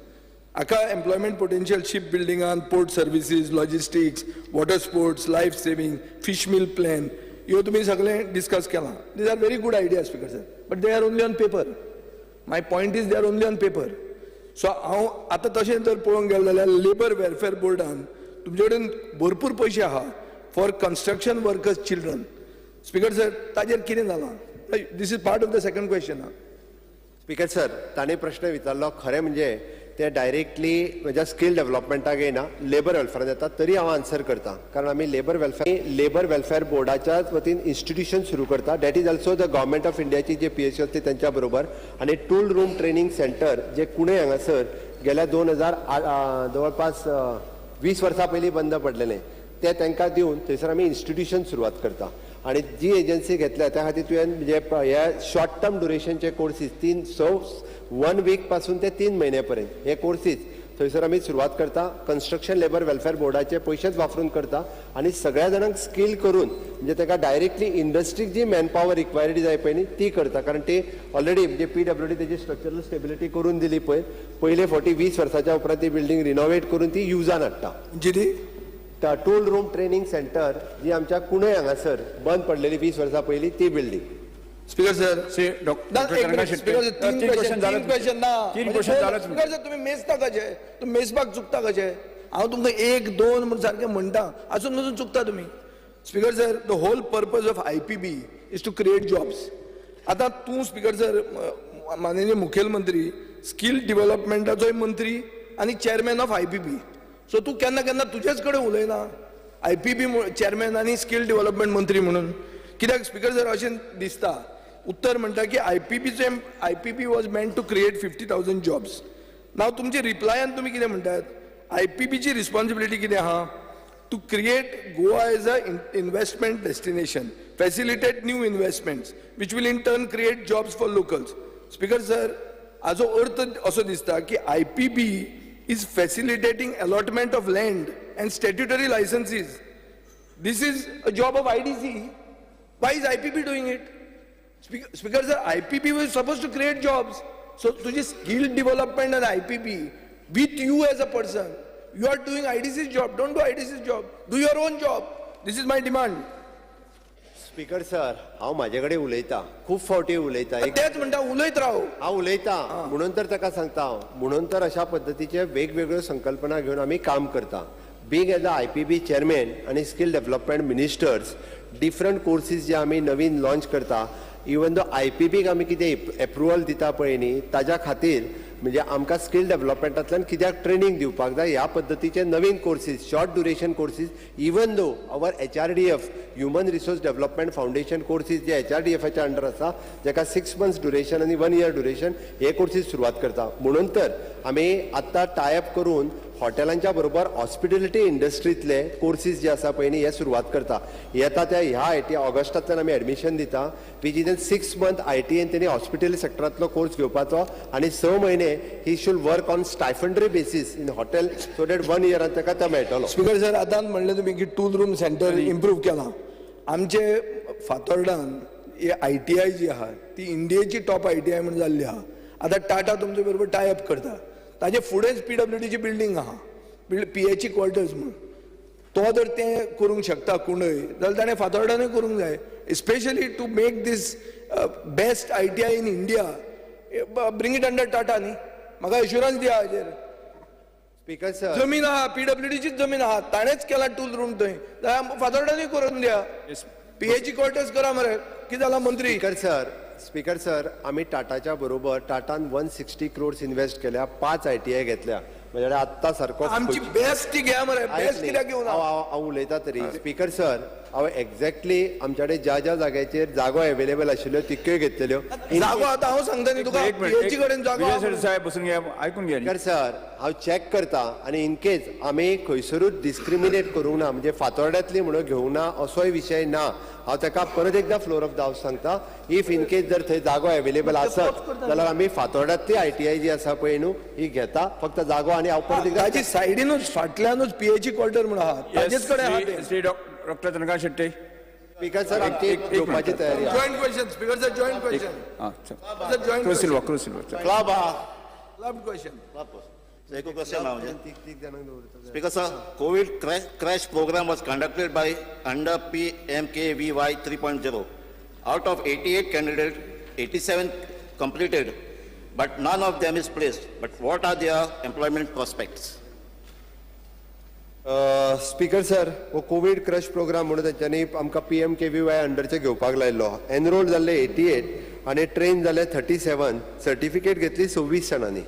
हाका एम्प्लॉयमेंट पोटेन्शियल शिप बिल्डिंगान, port services, logistics, water sports, life saving, fish meal plan, ह्यो तुमी सगळें डिस्कस केलां. These are very good idea, Speaker sir, but they are only on paper. My point is, they are only on paper. So हांव आतां तशें जर पळोवंक गेलो जाल्यार लेबर वेलफेअर बोर्डान तुमचे कडेन भरपूर पयशे आहा for construction workers' children. Speaker sir, ताजेर कितें जालां? This is part of the second question. Speaker sir, ताणें प्रश्न विचारलो, खरें म्हणजे ते डायरेक्टली म्हज्या स्कील डेव्हलपमेंटाक येना, लेबर वेलफेअरान येता. तरी हांव आन्सर करता, कारण आमी लेबर वेलफेअर बोर्डाच्याच वतीन इन्स्टिट्यूशन सुरू करता. That is also the Government of इंडियाची जे पीएसयू आसली त्यांच्या बरोबर आनी टूल रूम ट्रेनिंग सेंटर जे कुणे हांगासर गेल्या 2000 जवळपास 20 वर्सां पयलीं बंद पडलेलें, ते तांकां दिवन थंयसर आमी इन्स्टिट्यूशन सुरवात करता. आनी जी एजन्सी घेतल्या त्या खातीर तुवें म्हणजे हे शॉर्ट टर्म ड्युरेशनचे कोर्सीस, तीन स वन वीक पासून ते 3 म्हयने पर्यंत हे कोर्सीस थंयसर आमी सुरवात करता. कन्स्ट्रक्शन लेबर वेलफेअर बोर्डाचे पयशेच वापरून करता आनी सगळ्या जाणांक स्कील करून म्हणजे ताका डायरेक्टली इंडस्ट्रीक जी मॅनपावर रिक्वायर्ड जाय पळय न्ही, ती करता. कारण ती ऑलरेडी म्हणजे पीडब्ल्यूडी तेजी स्ट्रक्चरल स्टेबिलिटी करून दिली पळय पयले फावटी. 20 वर्साच्या उपरांत ती बिल्डींग रिनोवेट करून ती युजान हाडटा. जी ती टूल रूम ट्रेनिंग सेंटर जी आमच्या कुणे हांगासर बंद पडलेली 20 वर्सां पयलीं, ती बिल्डींग. Speaker sir. सी ना, एक मिनिट, स्पीकर सर, तीन क्वेश्चन, तीन क्वेश्चन ना. तीन क्वेश्चन जाले. स्पीकर सर, तुम्ही मेजता कशे? तुम्ही मेजपाक चुकता कशे? हांव तुमकां एक, दोन म्हूण सारकें म्हणटा, अजून अजून चुकता तुमी. Speaker sir, the whole purpose of IPB is to create jobs. आतां तूं स्पीकर सर, माननीय मुखेलमंत्री, स्कील डेव्हलपमेंटाचोय मंत्री आनी chairman of IPB, so तूं केन्ना केन्ना तुजेच कडेन उलयना आयपीबी चेअरमॅन आनी स्कील डेव्हलपमेंट मंत्री म्हणून कित्याक? स्पीकर सर, अशें दिसता, उत्तर म्हणटा की आयपीबीचे, IPB was meant to create 50,000 jobs. Now तुमचे रिप्लायान तुमी कितें म्हणटात? आयपीबीची रिस्पॉन्सिबिलिटी कितें आहा? To create Goa as a investment destination, facilitate new investments which will in turn create jobs for locals. Speaker sir, हाजो अर्थ असो दिसता की IPB is facilitating allotment of land and statutory licenses. This is a job of IDC. Why is IPB doing it? Speaker sir, IPB was supposed to create jobs. So तुझी skill development and IPB with you as a person, you are doing IDC's job. Don't do IDC's job. Do your own job. This is my demand. Speaker sir, हांव म्हाजे कडेन उलयता, खूब फावटी उलयता एक. तेच म्हणटा, उलयत राव. हांव उलयता म्हणून तर ताका सांगता हांव, म्हणून तर अशा पद्दतीचे वेगवेगळ्यो संकल्पना घेवन आमी काम करता. Being as a IPB chairman आनी skill development ministers, different courses जे आमी नवीन लॉन्च करता, इवन दो आयपीबीक आमी कितें एप्रुवल दिता पळय न्ही, ताज्या खातीर म्हणजे आमकां स्कील डेव्हलपमेंटांतल्यान कित्याक ट्रेनींग दिवपाक जाय, ह्या पद्दतीचे नवीन courses, short duration courses, even though our HRDF, Human Resource Development Foundation courses J एचआरडीएफाच्या under आसा, जाका 6 मंथ्स ड्युरेशन आनी वन इयर ड्युरेशन, हे कोर्सीस सुरवात करता. म्हणून तर आमी आत्तां टायअप करून हॉटेलांच्या बरोबर हॉस्पिटॅलिटी इंडस्ट्रींतले कोर्सीस जे आसा पळय न्ही, हे सुरवात करता. येता त्या ह्या आयटीआय ऑगस्टांतल्यान आमी एडमिशन दिता, which is in 6 month आयटीआयन तेणी हॉस्पिटॅलिटी सेक्टरांतलो कोर्स घेवपाचो आनी 6 म्हयने he should work on stipendiary basis in hotel, so that one इयरान ताका तो मेळटलो. स्पीकर सर, आतां म्हणलें तुमी की टूल रूम सेंटर इम्प्रूव केलां. आमचे फातोर्डान ही आयटीआय जी आहा, ती इंडियेची टॉप आयटीआय म्हूण जाल्ली आहा. आतां टाटा तुमचे बरोबर टाय अप करता. ताजे फुडेंच पीडब्ल्यूडीची बिल्डींग आहा, पीएचई क्वॉर्टर्स म्हूण. तो जर तें करूंक शकता कुंडय, जाल्यार ताणें फातोर्डानूय करूंक जाय, especially to make this best ITI in India. Bring it under Tata न्ही. म्हाका एश्युरन्स दिया हाजेर. स्पीकर सर, जमीन आहा, पीडब्ल्यूडीचीच जमीन आहा, ताणेंच केला टूल रूम थंय, जाल्यार फातोर्डानूय करून दिया. पीएचई क्वॉर्टर्स करा मरे. कितें जालां मंत्री? स्पीकर सर, स्पीकर सर, आमी टाटाच्या बरोबर, टाटान 160 क्रोर्स इन्व्हेस्ट केल्या, पांच आयटीआय घेतल्या. म्हणजे आत्तां सारको आमची बेस्ट ती घ्या मरे. बेस्ट कित्याक घेवना? हांव उलयता तरी. स्पीकर सर, हांव एक्झॅक्टली आमच्या कडेन ज्या ज्या जाग्याचेर जागो अवेलेबल आशिल्ल्यो, तितक्योय घेतलेल्यो. जागो आतां हांव सांगता न्ही तुका. एक मिनिट. पीएचई कडेन जागो विजय आहा म्हणून. साहेब, बसून घ्या, आयकून घ्या न्ही. स्पीकर सर, हांव चॅक करता आनी इनकेस आमी खंयसरूच डिस्क्रिमिनेट करूंक ना, म्हणजे फातोर्ड्यांतली म्हणून घेवंक ना असोय विशय ना. हांव ताका परत एकदां फ्लोर ऑफ the house सांगता, if in case जर थंय जागो अवेलेबल आसत जाल्यार आमी फातोर्ड्यांतली आयटीआय जी आसा पळय न्हू, ही घेता. फक्त जागो आनी हांव परत एकदां ताजी सायडीनूच, फाटल्यानूच पीएचई क्वॉर्टर म्हणून आहा, ताजेच कडेन आहा ते. Shri doctor Chandrakant Shetty. Speaker sir, आमची घेवपाची तयारी आसा. Joint question, speaker sir, joint question. हां. जॉईंट. क्रुज सिल्वा, क्रुज सिल्वा. क्लब आहा. Club question. एक question now. Speaker sir, COVID crash program was conducted by under PMKVY 3.0. Out of 88 candidates, 87 completed, but none of them is placed. But what are their employment prospects? Speaker sir, हो Covid crash programme म्हणून तेंच्यांनी आमकां पीएमकेव्हीवाय अंडरचे घेवपाक लायल्लो. Enrol जाल्ले 88 आनी train जाले 37. Certificate घेतली 26 जाणांनी.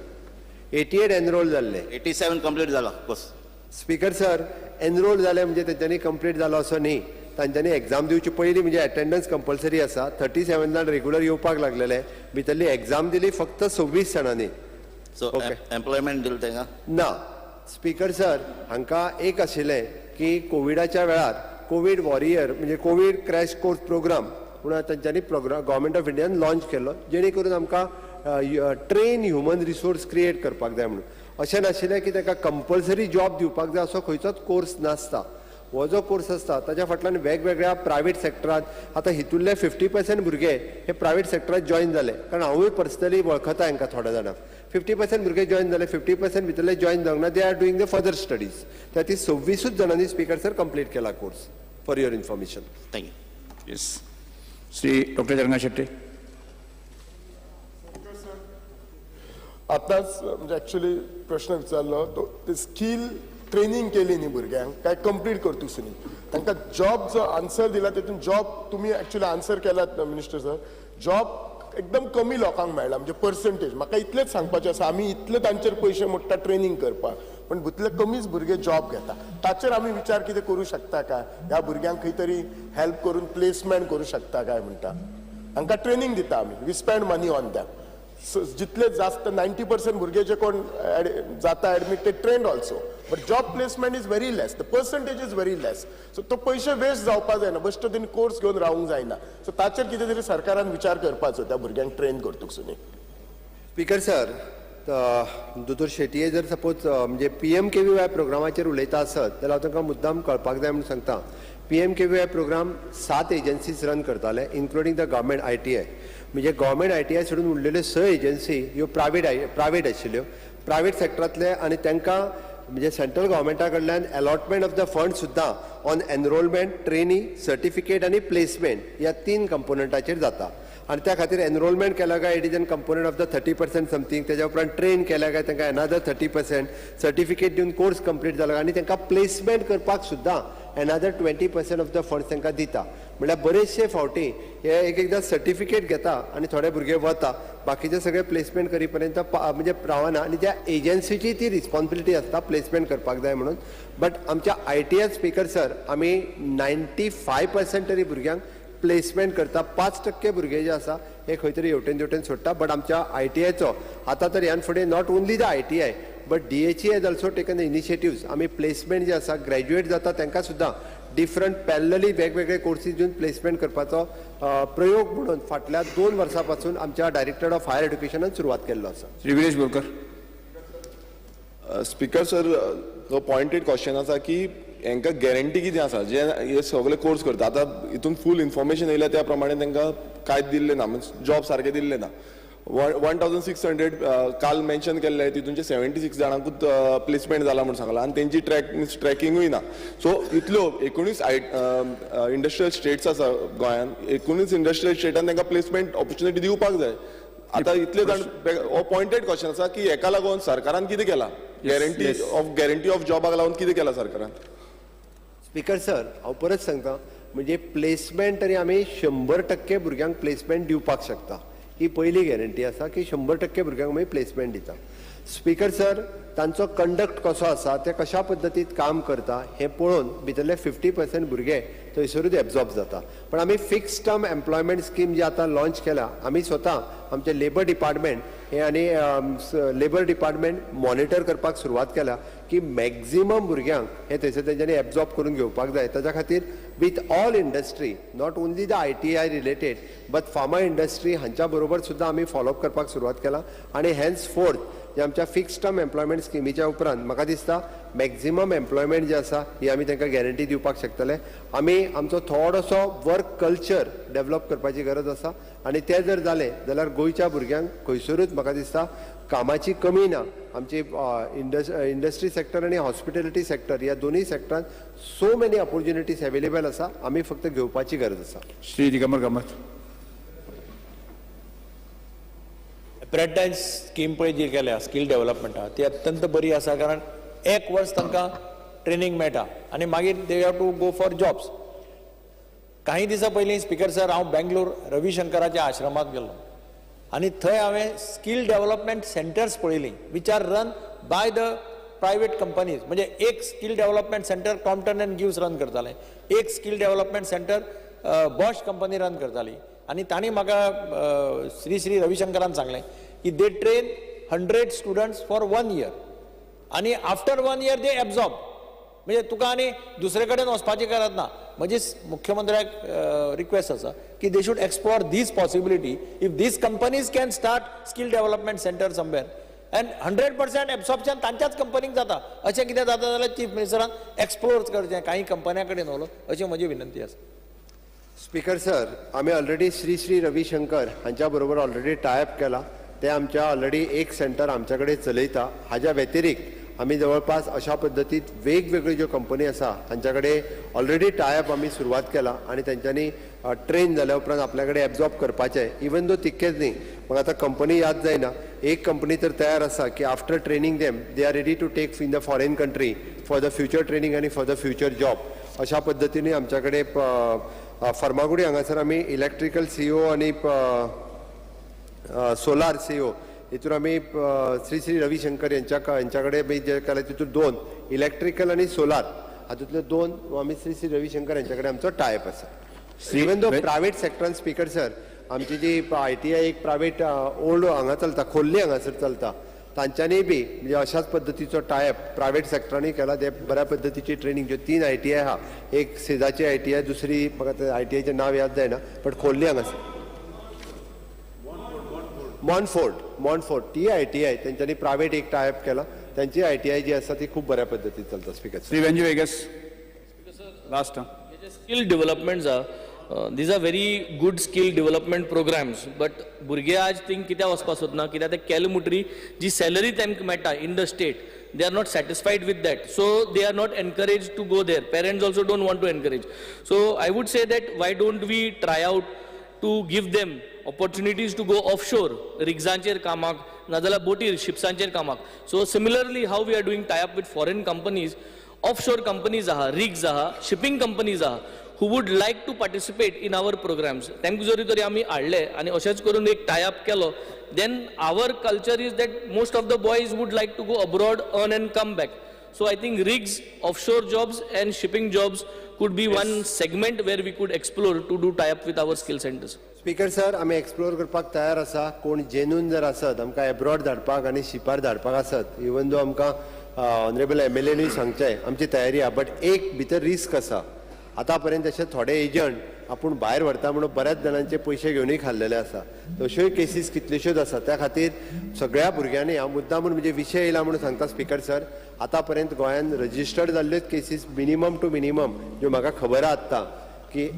88 एनरोल जाल्ले. 87 complete जाला, of course. Speaker sir, enrol जाले म्हणजे तेंच्यांनी कंप्लीट जालो असो न्ही. तांच्यांनी एग्जाम दिवची पयली, म्हणजे अटेंडन्स कंपल्सरी आसा. 37 जाण रेगुलर येवपाक लागलेले, भितरली एग्जाम दिली फक्त 26 जाणांनी. So employment दिल तेंका? ना स्पीकर सर, हांकां एक आशिल्लें की कोविडाच्या वेळार कोवीड वॉरियर, म्हणजे कोवीड क्रॅश कोर्स प्रोग्राम म्हणून तांच्यांनी प्रोग्राम गव्हर्मेंट ऑफ इंडियान लॉन्च केल्लो, जेणे करून आमकां ट्रेन ह्युमन रिसोर्स क्रिएट करपाक जाय म्हणून. अशें नाशिल्लें की ताका कंपल्सरी जॉब दिवपाक जाय, असो खंयचोच कोर्स नासता. हो जो कोर्स आसता, ताच्या फाटल्यान वेगवेगळ्या प्रायवेट सेक्टरांत, आतां हितूंतले 50% भुरगे हे प्रायवेट सेक्टरांत जॉयन जाले, कारण हांवूय पर्सनली वळखता हांकां थोड्या जाणांक. 50% भुरगे जॉयन जाले, 50% भितरले जॉयन जावंक ना. They are doing the further studies. त्या ती 26ूच जाणांनी, स्पीकर सर, कंप्लीट केला course, for your information. Thank you. Yes, Shri doctor Chandrakant Shetty. आतांच म्हणजे ऍक्च्युली प्रश्न विचारलो तो, ते स्कील ट्रेनिंग केली न्ही भुरग्यांक, काय कंप्लीट करतूच न्ही तांकां जॉब जो आन्सर दिला तितून जॉब तुमी एक्चुअली आन्सर केलात मिनिस्टर सर. जॉब एकदम कमी लोकांक मेळ्ळा, म्हणजे पर्संटेज. म्हाका इतलेंच सांगपाचें आसा, आमी इतले तांचेर पयशे मोडटा ट्रेनिंग करपाक, पण भितरले कमीच भुरगे जॉब घेता. ताचेर आमी विचार कितें करूं शकता काय? ह्या भुरग्यांक खंय तरी हेल्प करून प्लेसमेंट करूं शकता काय म्हणटा. हांकां ट्रेनिंग दिता आमी, we spend money on them. जितले जास्त 90% भुरगे जे कोण जाता एडमीट, ते trained also, but job placement is very less, the percentage is very less. So तो पयशे वेस्ट जावपा जायना, बेश्टो तेणी कोर्स घेवन रावंक जायना. सो ताचेर कितें तरी सरकारान विचार करपाचो त्या भुरग्यांक ट्रेन करतकच न्ही. स्पीकर सर, दोतोर शेटये जर सपोज म्हणजे पीएमकेव्हीवाय प्रोग्रामाचेर उलयता आसत जाल्यार हांव तांकां मुद्दाम कळपाक जाय म्हणून सांगता. पीएमकेव्हीवाय प्रोग्राम सात एजन्सीज रन करताले, इन्क्लुडींग the government ITI. म्हणजे गव्हर्मेंट आयटीआय सोडून उरलेल्यो स एजन्सी ह्यो प्रायवेट आशिल्ल्यो, प्रायवेट सेक्टरांतले. आनी तांकां म्हणजे सेंट्रल गव्हर्मेंटा कडल्यान अलॉटमेंट ऑफ the fund सुद्दां ऑन एनरोलमेंट, ट्रेनिंग, सर्टिफिकेट आनी प्लेसमेंट ह्या तीन कंपोनंटाचेर जाता. आनी त्या खातीर एनरोलमेंट केला काय it is an component of the 30% something. तेज्या उपरांत ट्रेन केल्या काय तांकां एनादर 30%, सर्टिफिकेट दिवन कोर्स कंप्लीट जालो आनी तांकां प्लेसमेंट करपाक सुद्दां another 20% of the funds तांकां दिता. म्हणल्यार बरेचशे फावटी हे एक एकदां सर्टिफिकेट घेता आनी थोडे भुरगे वता, बाकीचे सगळे प्लेसमेंट करी पर्यंत म्हणजे रावना. आनी त्या एजन्सीची ती रिस्पॉन्सिबिलिटी आसता प्लेसमेंट करपाक जाय म्हणून. बट आमच्या आयटीआय, स्पीकर सर, आमी 95% तरी भुरग्यांक प्लेसमेंट करता. 5% भुरगे जे आसा हे खंय तरी हेवटेन तेवटेन सोडटा. बट आमच्या आयटीआयचो आतां तर ह्यान फुडें not only the ITI But DHE has also taken the initiatives. आमी प्लेसमेंट जे आसा, ग्रॅज्युएट जाता तांकां सुद्दां डिफरंट पॅरलली वेगवेगळे कोर्सीस दिवन प्लेसमेंट करपाचो प्रयोग म्हणून फाटल्या 2 वर्सां पासून आमच्या डायरेक्टर ऑफ हायर एड्युकेशनान सुरवात केल्लो आसा. श्री विरेश बोरकर. स्पीकर सर, तो पॉयंटेड क्वेश्चन आसा की हेंकां गॅरंटी कितें आसा जे हे सगळे कोर्स करता. आतां हितून फूल इन्फॉर्मेशन येयल्या त्या प्रमाणे तांकां कांयच दिल्लें ना, मिन्स जॉब सारकें दिल्लें ना. 1600 काल मेन्शन केल्ले, तितूनचे 76 जाणांकूच प्लेसमेंट जाला म्हूण सांगलां आनी तेंची ट्रॅक मिन्स ट्रॅकिंगूय ना. सो इतल्यो 19 इंडस्ट्रियल स्टेट्स आसा गोंयांत, 19 इंडस्ट्रियल स्टेटान तांकां प्लेसमेंट ऑपॉर्च्युनिटी दिवपाक जाय. आतां इतले जाण, हो पॉयंटेड क्वेश्चन आसा की हेका लागून सरकारान कितें केलां, गॅरंटी ऑफ जॉबाक लागून कितें केलां सरकारान? स्पीकर सर, हांव परत सांगता, म्हणजे प्लेसमेंट तरी आमी 100% भुरग्यांक प्लेसमेंट दिवपाक शकता, ही पयली गॅरंटी आसा की 100% भुरग्यांक आमी प्लेसमेंट दिता. स्पीकर सर, तांचो कंडक्ट कसो आसा, ते कशा पद्दतीत काम करता हें पळोवन भितरले 50% भुरगे थंयसरूच एब्जॉर्ब जाता. पण आमी फिक्स टर्म एम्प्लॉयमेंट स्कीम जी आतां लॉंच केल्या, आमी स्वता आमचे लेबर डिपार्टमेंट हे आनी लेबर डिपार्टमेंट मॉनिटर करपाक सुरवात केल्या की मॅक्झिमम भुरग्यांक हे थंयसर तेंच्यांनी एब्जॉर्ब करून घेवपाक जाय. ताच्या खातीर with all industry, not only the ITI related but pharma industry हांच्या बरोबर सुद्दां आमी फॉलोअप करपाक सुरवात केला. आनी हेन्स फोर्थ जे आमच्या फिक्स टर्म एम्प्लॉयमेंट स्किमीच्या उपरांत म्हाका दिसता मॅक्झिमम एम्प्लॉयमेंट जे आसा ही आमी तांकां गॅरंटी दिवपाक शकतले. आमी आमचो थोडोसो वर्क कल्चर डेवलप करपाची गरज आसा आनी तें जर जालें जाल्यार गोंयच्या भुरग्यांक खंयसरूच म्हाका दिसता कामाची कमी ना. आमची इंडस्ट्री सेक्टर आनी हॉस्पिटॅलिटी सेक्टर ह्या दोनूय सेक्टरान सो मेनी ऑपॉर्च्युनिटीज अवेलेबल आसा, आमी फक्त घेवपाची गरज आसा. श्री दिगंबर कामत. अप्रेंटायस स्कीम पळय जी केल्या स्कील डेव्हलपमेंटा, ती अत्यंत बरी आसा, कारण 1 वर्स तांकां ट्रेनींग मेळटा आनी मागीर they have to go for jobs. काही दिसां पयलीं स्पीकर सर, हांव बेंगलोर रविशंकराच्या आश्रमांत गेल्लो आनी थंय हांवें स्कील डेव्हलपमेंट सेंटर्स पळयलीं which are run by the private companies. म्हणजे एक skill development centre Crompton and Gibbs run करताले, एक skill development centre Bosch company run करताली. आनी तांणी म्हाका श्री श्री रविशंकरान सांगलें की they train 100 students for 1 year आनी आफ्टर 1 year they absorb. म्हणजे तुका आनी दुसरे कडेन वचपाची गरज ना. म्हजी मुख्यमंत्र्याक रिक्वेस्ट आसा की they should explore these possibility. If these companies can start skill development centre somewhere and 100% absorption तांच्याच कंपनीक जाता, अशें कितें जाता जाल्यार चीफ मिनिस्टरान एक्सप्लोर करचें कांय कंपन्यां कडेन उलोवन, अशी म्हजी विनंती आसा. स्पीकर सर, आमी ऑलरेडी श्री श्री रविशंकर हांच्या बरोबर ऑलरेडी टायअप केला. ते आमच्या ऑलरेडी एक सेंटर आमच्या कडेन चलयता. हाज्या व्यतिरिक्त आमी जवळपास अशा पद्दतीत वेगवेगळ्यो ज्यो कंपनी आसा हांच्या कडेन ऑलरेडी टायअप आमी सुरवात केला आनी तेंच्यांनी ट्रेन जाल्या उपरांत आपल्या कडेन एब्जॉर्ब करपाचें. इवन दो तितकेच न्ही, म्हाका आतां कंपनी याद जायना, एक कंपनी तर तयार आसा की after training them they are ready to take in the foreign country for the future training आनी फॉर the future job. अशा पद्दतीन आमच्या कडेन फर्मागुडी हांगासर आमी इलेक्ट्रिकल सीओ आनी सोलार सीओ हितून आमी श्री श्री रविशंकर यांच्या कडेन बी जे केले तितून 2 इलेक्ट्रिकल आनी सोलार हातूंतले 2 आमी श्री श्री रविशंकर यांच्या कडेन आमचो टायप आसा. इवन दो प्रायवेट सेक्टरान स्पीकर सर, आमची जी ITI एक प्रायवेट ओल्ड हांगा चलता, खोर्ली हांगासर चलता, तांच्यांनी बी म्हणजे अशाच पद्दतीचो टायप प्रायवेट सेक्टरांनी केला. ते बऱ्या पद्दतीची ट्रेनींग ज्यो 3 ITI आहा, एक सेजाची ITI, दुसरी म्हाका ITIचें नांव याद जायना बट खोर्ली हांगासर मॉनफोर्ट ती ITI तेंच्यांनी प्रायवेट एक टायप केला. त्यांची ITI जी आसा ती खूब बऱ्या पद्दतीन चलता. Speaker Shri Venzy Viegas last. Skill development these are very good skill development programs, but भुरगे आज थिंग कित्याक वचपाक सोदना, कित्याक ते केले म्हणटरी जी सॅलरी तांकां मेळटा in the state, they are not satisfied with that, so they are not encourage to go there. Parents also don't want to encourage. So I would say that why don't we try out to give them opportunities to go offshore, रिग्जांचेर कामाक, नाजाल्यार बोटीर शिप्सांचेर कामाक. So similarly how we are doing tie up with foreign companies, offshore companies आहा, rigs आहा, shipping companies आहा, who would like to participate in our programs. तांकां जरी तरी आमी हाडले आनी अशेंच करून एक टाय अप केलो, then our culture is that most of the boys would like to go abroad, earn and come back. So I think rigs, offshore jobs and shipping jobs could be one segment where we could explore to do tie up with our skill centers. Speaker sir, आमी explore करपाक तयार आसा. कोण genuine जर आसत आमकां abroad धाडपाक आनी शिपार धाडपाक आसत, इवन दो आमकां ऑनरेबल एमएलएनूय सांगचें, आमची तयारी आहा, बट एक भितर रिस्क आसा. आतां पर्यंत अशे थोडे एजंट आपूण भायर व्हरता म्हणून बऱ्याच जाणांचे पयशे घेवनूय खाल्लेले आसा. तश्योय केसीस कितल्योश्योच आसा. त्या खातीर सगळ्या भुरग्यांनी, हांव मुद्दाम म्हूण म्हणजे विशय येयला म्हणून सांगता स्पीकर सर, आतां पर्यंत गोंयान रजिस्टर्ड जाल्ल्योच केसीस मिनिमम टू मिनिमम ज्यो म्हाका खबर आहा आत्तां की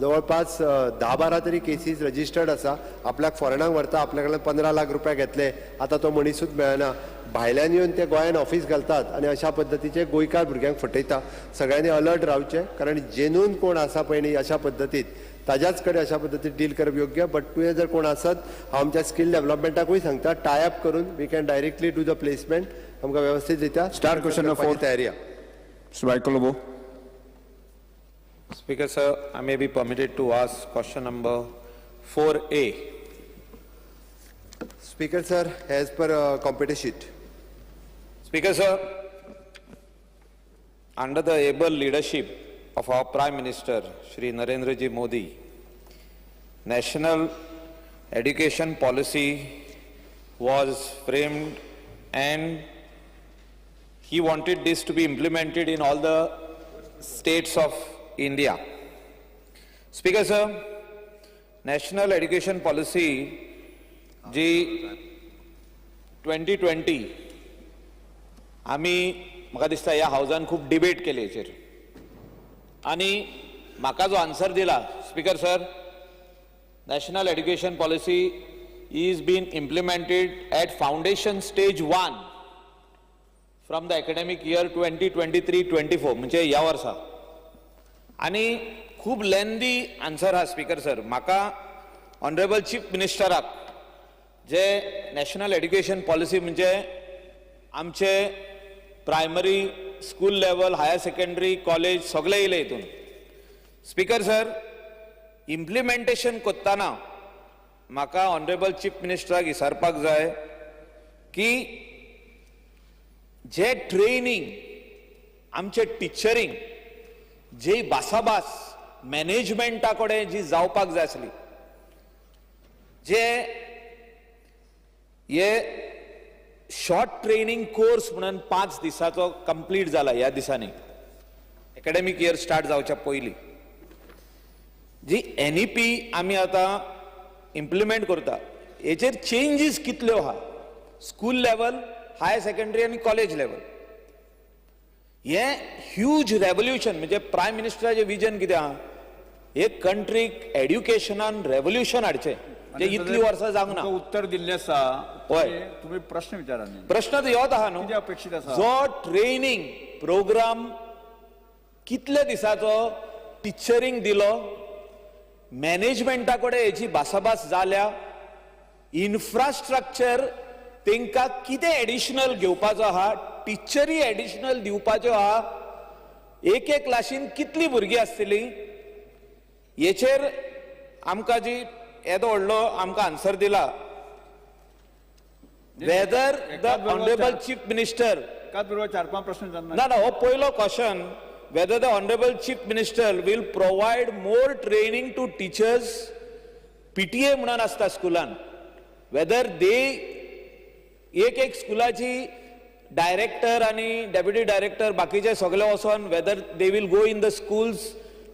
जवळपास 10-12 तरी केसीस रजिस्टर्ड आसा. आपल्याक फॉरेनाक व्हरता, आपल्या कडल्यान 15 लाख रुपया घेतले, आतां तो मनीसूच मेळना. भायल्यान येवन ते गोंयान ऑफीस घालतात आनी अशा पद्दतीचे गोंयकार भुरग्यांक फटयता. सगळ्यांनी अलर्ट रावचें, कारण जेन्यून कोण आसा पळय न्ही अशा पद्दतीत ताज्याच कडेन अशा पद्दतीन डील करप योग्य. बट तुवें जर कोण आसत, हांव आमच्या स्कील डेव्हलपमेंटाकूय सांगता, टाय अप करून we can directly do the placement. आमकां वेवस्थीत रित्या Star question number 4. तयारी आहा. Mr. Michael Lobo. Speaker sir, I may be permitted to ask question number 4A. Speaker sir, as per computer sheet. Speaker sir, under the able leadership of our Prime Minister, Shri Narendra Ji Modi, National Education Policy was framed and he wanted this to be implemented in all the states of India. Speaker sir, National Education Policy G 2020 आमी म्हाका दिसता ह्या हावजान खूब debate केली हेचेर, आनी म्हाका जो आन्सर दिला speaker sir, national education policy is been implemented at foundation stage 1 from the academic year 2023-24, म्हणजे ह्या वर्सा. आनी खूब लेंदी आन्सर आहा स्पीकर सर. म्हाका ऑनरेबल चीफ मिनिस्टराक जे नॅशनल एड्युकेशन पॉलिसी म्हणजे आमचे primary school level, higher secondary, college सगळे येयले हितून. स्पीकर सर, इम्प्लिमेंटेशन करतना म्हाका ऑनरेबल चीफ मिनिस्टराक विचारपाक जाय की जे ट्रेनिंग आमचे टिचरींग जी भासाभास मॅनेजमेंटा कडेन जी जावपाक जाय आसली, जे हे शॉर्ट ट्रेनिंग कोर्स म्हणून 5 दिसाचो कंप्लीट जाला ह्या दिसांनी, एकाडेमीक इयर स्टार्ट जावच्या पयलीं, जी NEP आमी आतां इम्प्लिमेंट करता हेचेर चेंजीस कितल्यो आहा स्कूल लेवल, हायर सेकंडरी आनी कॉलेज लेवल. हे ह्यूज रेवोल्युशन म्हणजे प्रायम मिनिस्टराचें विजन कितें आहा, हे कंट्रीक एड्युकेशनान रेवोल्युशन हाडचें जे इतली वर्सां जावंक ना. उत्तर दिल्लें आसा, हय, तुमी प्रश्न विचारा न्ही. प्रश्न तर योच आहा न्हू, कितें अपेक्षीत आसा, जो ट्रेनिंग प्रोग्राम कितले दिसाचो टिचरींग दिलो, मॅनेजमेंटा कडेन हेची भासाभास जाल्या, इन्फ्रास्ट्रक्चर तेंकां कितें एडिशनल घेवपाचो आहा, टिचरी एडिशनल दिवपाच्यो आहा, एक एक क्लासीन कितली भुरगीं आसतली, हेचेर आमकां जी येदो व्हडलो आमकां आन्सर दिला. Whether the honourable chief minister, एकाच बरोबर 4-5 प्रश्न जाता ना ना, हो पयलो question, whether the honourable chief minister will provide more training to teachers, PTA म्हणून आसता स्कुलान, वेदर दे एक एक स्कुलाची डायरेक्टर आनी डेप्युटी डायरेक्टर बाकीचे सगळे वचोन whether they will go in the schools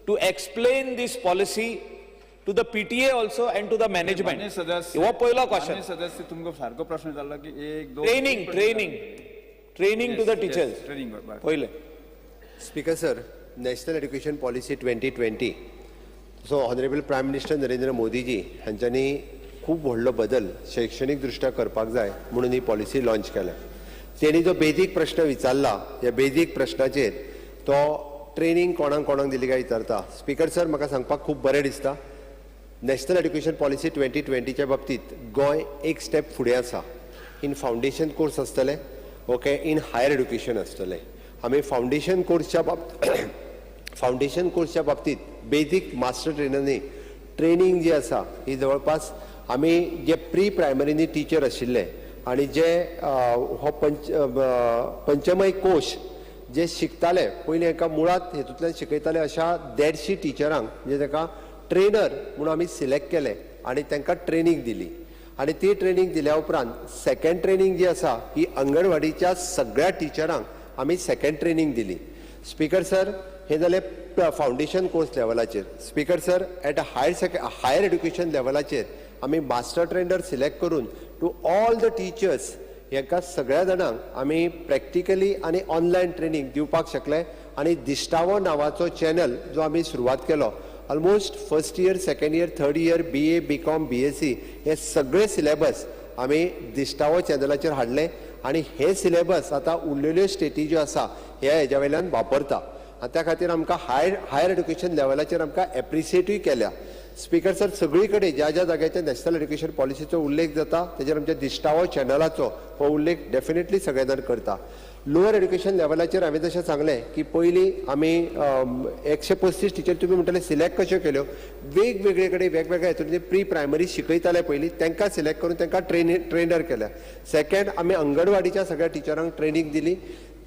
to explain this policy to the PTA also and to the management. हो पयलो क्वेश्चन. सदस्य तुमकां सारको प्रश्न जाल्लो की एक दोन training training training to the teachers training पयले. Speaker sir, national education policy 2020 so honourable prime minister Narendra Modiji हांच्यांनी खूब व्हडलो बदल शैक्षणीक दृश्ट्या करपाक जाय म्हणून ही पॉलिसी लॉंच केल्या. तेणी जो बेजीक प्रश्न विचारला, ह्या बेजीक प्रश्नाचेर तो ट्रेनिंग कोणाक कोणाक दिली काय विचारता. स्पीकर सर, म्हाका सांगपाक खूब बरें दिसता, नॅशनल एड्युकेशन पॉलिसी 2020च्या बाबतींत गोंय एक स्टेप फुडें आसा. इन फावंडेशन कोर्स आसतले, ओके, इन हायर एड्युकेशन आसतले. आमी फावंडेशन कोर्सच्या फावंडेशन कोर्सच्या बाबतींत बेजीक मास्टर ट्रेनरनी ट्रेनिंग जी आसा ही जवळपास आमी जे प्री प्रायमरीनी टिचर आशिल्ले आनी जे हो पंचमय कोश जे शिकताले पयलीं हांकां मुळांत हेतूंतल्यान शिकयताले अशा 150 टिचरांक म्हणजे ताका ट्रेनर म्हणून आमी सिलेक्ट केले आनी तांकां ट्रेनींग दिली आनी ती ट्रेनींग दिल्या उपरांत सेकंड ट्रेनींग जी आसा ही अंगणवाडीच्या सगळ्या टिचरांक आमी सेकंड ट्रेनींग दिली. स्पीकर सर, हे जाले फावंडेशन कोर्स लेवलाचेर. Speaker sir, at a higher education लेवलाचेर आमी मास्टर ट्रेनर सिलेक्ट करून टू ऑल the teachers हांकां सगळ्या जाणांक आमी प्रॅक्टिकली आनी ऑनलायन ट्रेनींग दिवपाक शकले आनी दिश्टावो नांवाचो चॅनल जो आमी सुरवात केलो, almost first year, second year, third year, BA, BCom, BSc हे सगळे सिलेबस आमी दिश्टावो चॅनलाचेर हाडले आनी हे सिलेबस आतां उरलेल्यो स्टेटी ज्यो आसा ह्या हेज्या वयल्यान वापरता आनी त्या खातीर आमकां हायर एड्युकेशन लेवलाचेर आमकां एप्रिसिएटूय केल्या. स्पीकर सर, सगळी कडेन ज्या ज्या जाग्याचेर नॅशनल एड्युकेशन पॉलिसीचो उल्लेख जाता तेजेर आमच्या दिश्टावो चॅनलाचो हो उल्लेख डेफिनेटली सगळे जाण करता. लोअर एड्युकेशन लेवलाचेर हांवें जशें सांगलें की पयलीं आमी 135 टिचर तुमी म्हणटले सिलेक्ट कश्यो केल्यो, वेगवेगळे कडेन वेगवेगळ्या हेतून प्री प्रायमरी शिकयताले पयलीं तांकां सिलेक्ट करून तांकां ट्रेनर केल्या. सेकंड, आमी अंगणवाडीच्या सगळ्या टिचरांक ट्रेनींग दिली.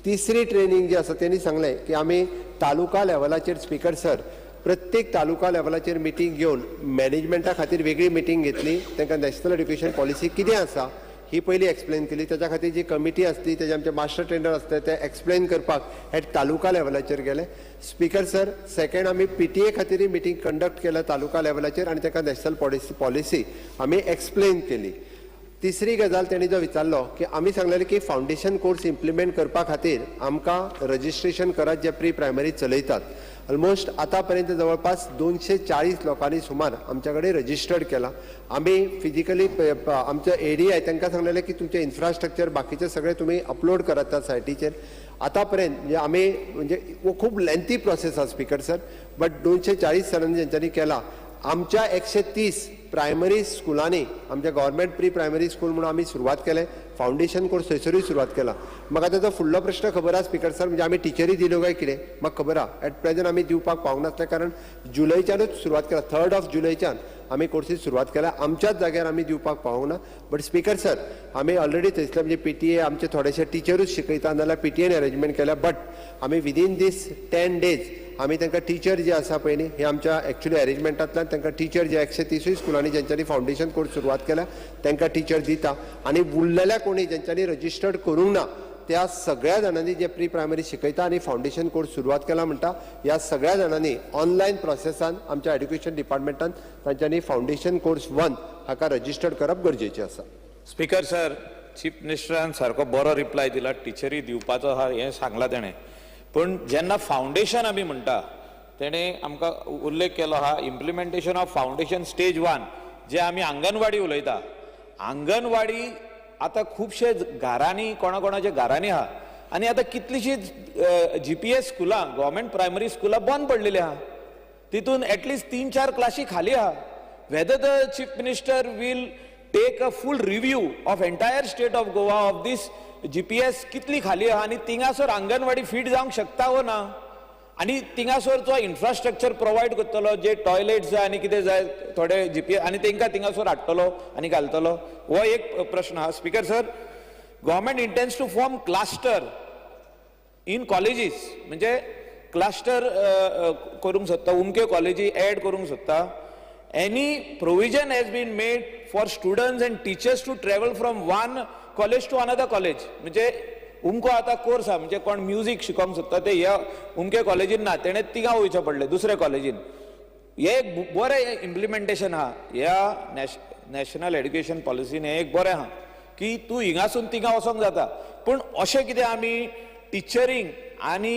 तिसरी ट्रेनींग जी आसा तेणी सांगलें की आमी तालुका लेवलाचेर स्पीकर सर प्रत्येक तालुका लेवलाचेर मिटींग घेवन मॅनेजमेंटा खातीर वेगळी मिटींग घेतली, तांकां नॅशनल एड्युकेशन पॉलिसी कितें आसा ही पयली एक्सप्लेन केली. ताच्या खातीर जी कमिटी आसली तेजे आमचे मास्टर ट्रेनर आसले ते एक्सप्लेन करपाक हे तालुका लेवलाचेर गेले. स्पीकर सर, सेकंड आमी PTA खातीरय मिटींग कंडक्ट केल्या तालुका लेवलाचेर आनी ताका नॅशनल पॉलिसी आमी एक्सप्लेन केली. तिसरी गजाल तेणी जो विचारलो की आमी सांगलेले की फावंडेशन कोर्स इम्प्लिमेंट करपा खातीर आमकां रजिस्ट्रेशन करात जे प्री प्रायमरी चलयतात. ऑलमोस्ट आतां पर्यंत जवळपास 240 लोकांनी सुमार आमच्या कडेन रजिस्टर्ड केला. आमी फिजिकली आमच्या ADI तांकां सांगलेलें की तुमचें इन्फ्रास्ट्रक्चर बाकीचें सगळें तुमी अपलोड करात त्या सायटीचेर. आतां पर्यंत म्हणजे आमी म्हणजे हो खूब लेंथी प्रोसेस आसा स्पीकर सर, बट 240 जाणांनी जेंच्यांनी केला. आमच्या 130 प्रायमरी स्कुलांनी आमच्या गव्हर्मेंट प्री प्रायमरी स्कूल म्हणून आमी सुरवात केलें, फावंडेशन कोर्स थंयसरूय सुरवात केला. म्हाका ताचो फुडलो प्रश्न खबर आसा स्पीकर सर, म्हणजे आमी टिचरी दिल्यो काय कितें म्हाका खबर आसा. एट प्रेजंट आमी दिवपाक पावूंक नासलें कारण जुलयच्यानूच सुरवात केला, 3 जुलयच्यान आमी कोर्सीस सुरवात केल्या, आमच्याच जाग्यार आमी दिवपाक पावूंक ना. बट स्पीकर सर, आमी ऑलरेडी थंयसरले म्हणजे PTA आमचे थोडेशे टिचरूच शिकयता नाजाल्यार PTAन अरेंजमेंट केल्या. बट आमी विदीन दीस 10 डेज आमी तांकां टिचर जे आसा पळय न्ही हे आमच्या एक्चुअली अरेंजमेंटांतल्यान तांकां टिचर जे 130 स्कुलांनी जेंच्यांनी फावंडेशन कोर्स सुरवात केल्या तांकां टिचर दिता आनी उरलेल्या कोणी जेंच्यांनी रजिस्टर्ड करूंक ना त्या सगळ्या जाणांनी जे प्री प्रायमरी शिकयता आनी फावंडेशन कोर्स सुरवात केला म्हणटा ह्या सगळ्या जाणांनी ऑनलायन प्रोसेसान आमच्या एड्युकेशन डिपार्टमेंटान तांच्यांनी फावंडेशन कोर्स 1 हाका रजिस्टर्ड करप गरजेचें आसा. स्पीकर सर, चीफ मिनिस्टरान सारको बरो रिप्लाय दिला, टिचरी दिवपाचो आहा हें सांगलां तेणें. पूण जेन्ना फावंडेशन आमी म्हणटा तेणें आमकां उल्लेख केलो आहा इम्प्लिमेंटेशन ऑफ फावंडेशन स्टेज 1 जे आमी आंगणवाडी उलयता. आंगणवाडी आतां खुबशे घरांनी कोणा कोणाच्या घरांनी आहा आनी आतां कितलींशींच GPS स्कुलां, गव्हर्मेंट प्रायमरी स्कुलां बंद पडलेलीं आहा, तितून एटलिस्ट 3-4 क्लासी खाली आहा. Whether the chief minister will take a full review of entire state of Goa of this GPS कितली खाली आहा आनी थिंगासर आंगणवाडी फीट जावंक शकता वो ना, आनी थिंगासर जो इन्फ्रास्ट्रक्चर प्रोवायड करतलो, जे टॉयलेट्स जाय आनी कितें जाय थोडे GPS आनी तेंकां थिंगासर हाडटलो आनी घालतलो, हो एक प्रश्न आहा. Speaker sir, government intends to form cluster in colleges, म्हणजे क्लास्टर करूंक सोदता, उमक्यो कॉलेजी एड करूंक सोदता. Any provision has been made for students and teachers to travel from one college to another college. म्हणजे उमको आतां कोर्स आहा, म्हणजे कोण म्युजीक शिकोवंक सोदता ते ह्या उमके कॉलेजीन ना, तेणें तिंगा वयचें पडलें दुसऱ्या कॉलेजीन. हें एक बरें इम्प्लिमेंटेशन आहा ह्या नॅशनल एड्युकेशन पॉलिसीन, हें एक बरें आहा की तूं हिंगासून तिंगा वचोंक जाता. पूण अशें कितें आमी टिचरींग आनी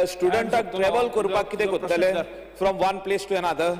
स्टुडंटाक ट्रॅवल करपाक कितें करतले from one place to another?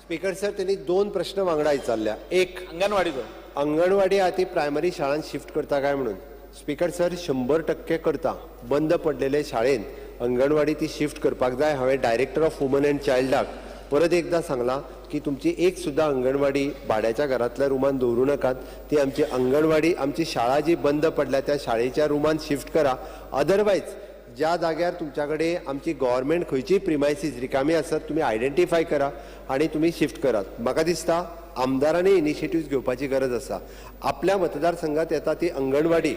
Speaker sir, त्यांनी 2 प्रश्न वांगडा विचारल्या. एक, अंगणवाडीचो, अंगणवाडी आहा ती प्रायमरी शाळांत शिफ्ट करता काय म्हणून. स्पीकर सर, 100% करता. बंद पडलेले शाळेन अंगणवाडी ती शिफ्ट करपाक जाय. हांवें डायरेक्टर ऑफ वुमन अँड चायल्डाक परत एकदां सांगलां की तुमची एक सुद्दां अंगणवाडी भाड्याच्या घरांतल्या रुमान दवरूं नाकात, ती आमची अंगणवाडी आमची शाळा जी बंद पडल्या त्या शाळेच्या रुमान शिफ्ट करा. अदरवायज ज्या जाग्यार तुमच्या कडेन आमची गव्हर्मेंट खंयचीय प्रिमायसीस रिकामी आसत तुमी आयडेंटिफाय करा आनी तुमी शिफ्ट करात. म्हाका दिसता आमदारांनी इनिशिएटिव्ह घेवपाची गरज आसा. आपल्या मतदारसंघात येता ती अंगणवाडी,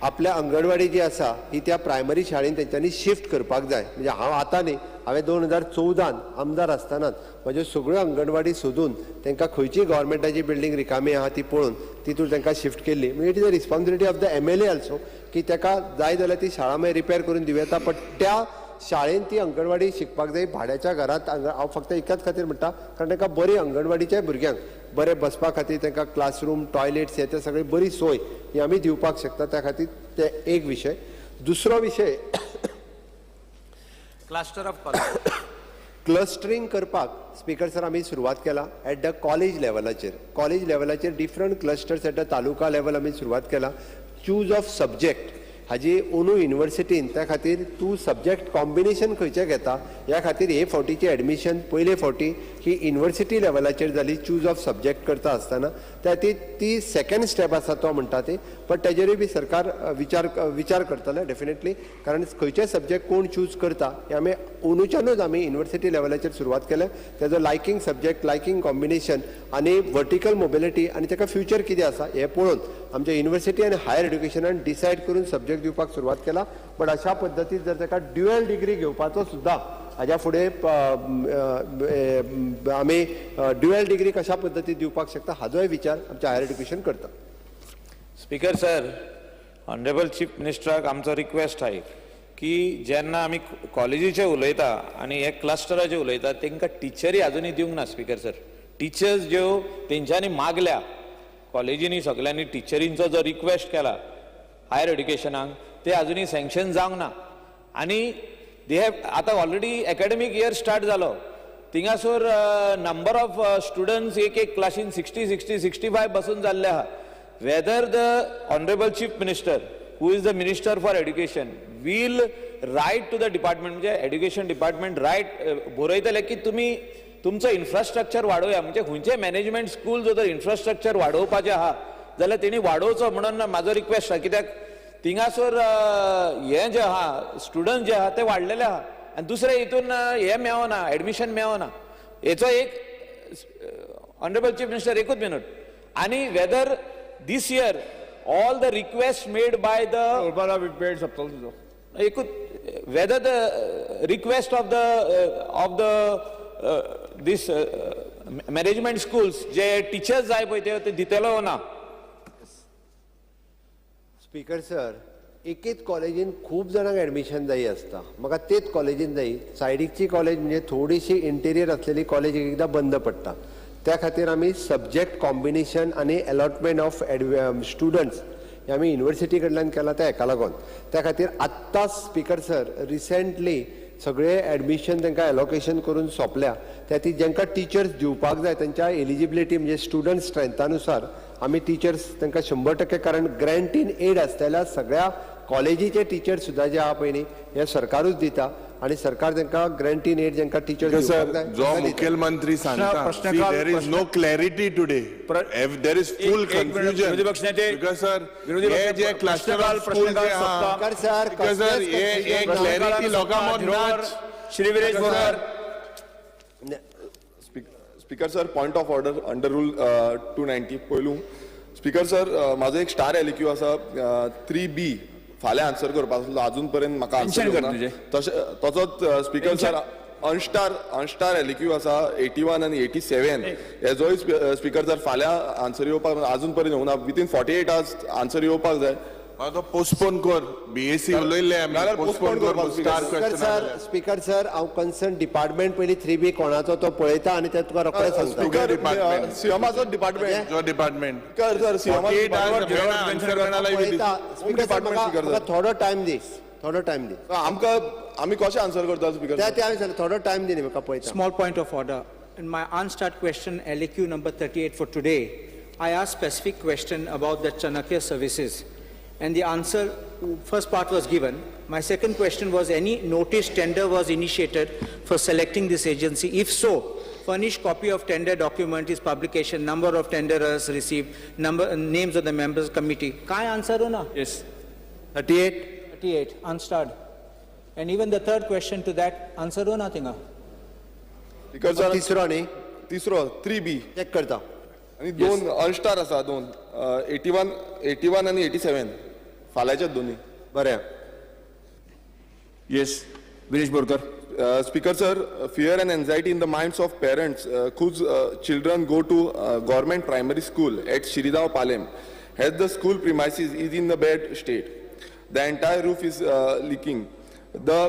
आपल्या अंगणवाडी जी आसा ही त्या प्रायमरी शाळेन तेंच्यांनी शिफ्ट करपाक जाय. म्हणजे हांव आतां न्ही, हांवें 2014 आमदार आसतनाच म्हज्यो सगळ्यो अंगणवाडी सोदून तांकां खंयची गव्हर्मेंटाची बिल्डींग रिकामी आहा ती पळोवन तितून तांकां शिफ्ट केल्ली. म्हणजे it is a responsibility of the MLA also की ताका जाय जाल्यार ती शाळा मागीर रिपेर करून दिवं येता, पण त्या शाळेन ती अंगणवाडी शिकपाक जाय. भाड्याच्या घरांत हांव फक्त एकाच खातीर म्हणटा, कारण तांकां बरी अंगणवाडीच्या भुरग्यांक बरें बसपा खातीर तांकां क्लासरूम, टॉयलेट्स हे ते सगळी बरी सोय ही आमी दिवपाक शकता. त्या खातीर ते एक विशय. दुसरो विशय क्लस्टर ऑफ कॉलेज क्लस्टरींग करपाक स्पीकर सर आमी सुरवात केला एट the college लेवलाचेर. कॉलेज लेवलाचेर different clusters at the taluka level आमी सुरवात केला. चूज ऑफ सब्जेक्ट हाजी अंदू युनिवर्सिटीन त्या खातीर तूं सब्जेक्ट कॉम्बिनेशन खंयचें घेता ह्या खातीर हे फावटीची एडमिशन पयले फावटी ही युनिवर्सिटी लेवलाचेर जाली. चूज ऑफ सब्जेक्ट करता आसतना त्या खातीर ती सेकंड स्टेप आसा तो म्हणटा ती, बट तेजेरूय बी सरकार विचार करतले डेफिनेटली, कारण खंयचे सब्जेक्ट कोण चूज करता हे आमी अंदूच्यानूच आमी युनिवर्सिटी लेवलाचेर सुरवात केल्या. तेजो लायकींग सब्जेक्ट, लायकींग कॉम्बिनेशन आनी वर्टिकल मोबिलिटी आनी ताका फ्युचर कितें आसा हें पळोवन आमच्या युनिवर्सिटी आनी हायर एड्युकेशनान डिसायड करून सब्जेक्ट दिवपाक सुरवात केला. बट अशा पद्दतीन जर ताका ड्युएल डिग्री घेवपाचो सुद्दां हाज्या फुडें आमी ड्युएल डिग्री कशा पद्दतीन दिवपाक शकता हाजोय विचार आमच्या हायर एड्युकेशन करता. स्पीकर सर, ऑनरेबल चीफ मिनिस्टराक आमचो रिक्वेस्ट आहे की जेन्ना आमी कॉलेजीचे उलयता आनी हे क्लस्टराचे उलयता तांकां टिचरी अजुनूय दिवंक ना. स्पीकर सर, टिचर्स ज्यो तेंच्यांनी मागल्या कॉलेजींनी सगल्यांनी टिचरींचो जो रिक्वेस्ट केला हायर एड्युकेशनाक ते अजुनूय सँक्शन जावंक ना. आनी they have आतां ऑलरेडी एकाडेमीक इयर स्टार्ट जालो, थिंगासर नंबर ऑफ स्टुडंट्स एक एक क्लासीन 60, 60, 65 बसून जाल्ले आहा. Whether the honourable chief minister who is the minister for education will write to the department, म्हणजे एड्युकेशन डिपार्टमेंट रायट बरयतले की तुमी तुमचो इन्फ्रास्ट्रक्चर वाडोवया, म्हणजे खंयचे मॅनेजमेंट स्कूल जर इन्फ्रास्ट्रक्चर वाडोवपाचें आहा जाल्यार तेणी वाडोवचो म्हणून म्हाजो रिक्वेस्ट आहा. कित्याक थिंगासर हें जें आहा स्टुडंट जे आहा ते वाडलेले आहा आनी दुसरे हितून हें मेळना, एडमिशन मेळना. हेचो एक ऑनरेबल चीफ मिनिस्टर एकूच मिनट. आनी whether this year all the request made by the एकूच whether the request of the this management schools J teachers जाय पळय ते दितलो ना. स्पीकर सर, एकेच कॉलेजीन खूब जाणांक एडमिशन जाय आसता, म्हाका तेच कॉलेजीन जाय. सायडीकची कॉलेज म्हणजे थोडीशी इंटेरियर आसलेली कॉलेज एक एकदां बंद पडटा. त्या खातीर आमी सब्जेक्ट कॉम्बिनेशन आनी अलॉटमेंट ऑफ स्टुडंट्स हे आमी युनिवर्सिटी कडल्यान केला त्या हेका लागून. त्या खातीर आत्ताच स्पीकर सर रिसेंटली सगळे एडमिशन तांकां एलोकेशन करून सोंपल्या. त्या खातीर जांकां टिचर्स दिवपाक जाय तांच्या एलिजिबिलिटी म्हणजे स्टुडंट स्ट्रेंथा आमी टिचर्स तांकां 100%, कारण ग्रँट इन एड आसतल्या सगळ्या कॉलेजीचे टिचर्स सुद्दां जे आहा पळय न्ही हे सरकारूच दिता आनी सरकार तांकां ग्रँट इन एड जांकां टिचर्स सर, जो मुख्यमंत्री सांगता there is no clarity today, there is full confusion. Because sir हे जे क्लस्टर ऑफ स्कूल जे आहा सर, हे क्लॅरिटी लोकां मदीं नाच. Shri Viresh Borkar. Speaker sir, point of order under rule 290 पयलू. स्पीकर सर, म्हाजो एक स्टार एलक्यू आसा 3B, फाल्यां आन्सर करपाक आसलो, अजून पर्यंत म्हाका आन्सर येवना. तशें तसोच स्पीकर सर अनस्टार एलक्यू आसा 81 आनी 87, हेजोय स्पीकर सर फाल्यां आन्सर येवपाक अजून पर्यंत येवना. विथीन 48 आवर्स आन्सर येवपाक जाय. तो पोस्टपोन कर, बीएसी उलयल्ले आमी, पोस्टपोन कर. स्पीकर सर, हांव कन्सर्न डिपार्टमेंट पयलीं 3B कोणाचो तो पळयता आनी ते तुका रोखडें सांगता. स्पीकर सीएमाचो डिपार्टमेंट, जो डिपार्टमेंट सर स्पीकर सर थोडो टायम दी, थोडो टायम दी आमकां. आमी कशें आन्सर करता स्पीकर? ते हांवें सांगलें थोडो टायम दी न्ही म्हाका पळयता. Small point of order. In my unstarred question LAQ number 38 for today, I asked specific question about the Chanakya services. And the answer, first part was given. My second question was, any notice tender was initiated for selecting this agency? If so, furnish copy of tender document, its publication, number of tenderers received, number, names of the members committee. Kai answer ho na? Yes. 38. 38, unstarred. And even the third question to that, answer ho na thinga. Speaker sir, tisro nahi. Tisro, 3B. Check karta. आनी दोन अनस्टार आसा दोन 81 81 आनी 87 फाल्यांच्याच दोनी. बरें. Yes, Viresh Borkar. Speaker sir, fear and anxiety in the minds of parents whose children go to government primary school at Shiridao Palem, as the school premises is in the bad state. The entire roof is leaking. The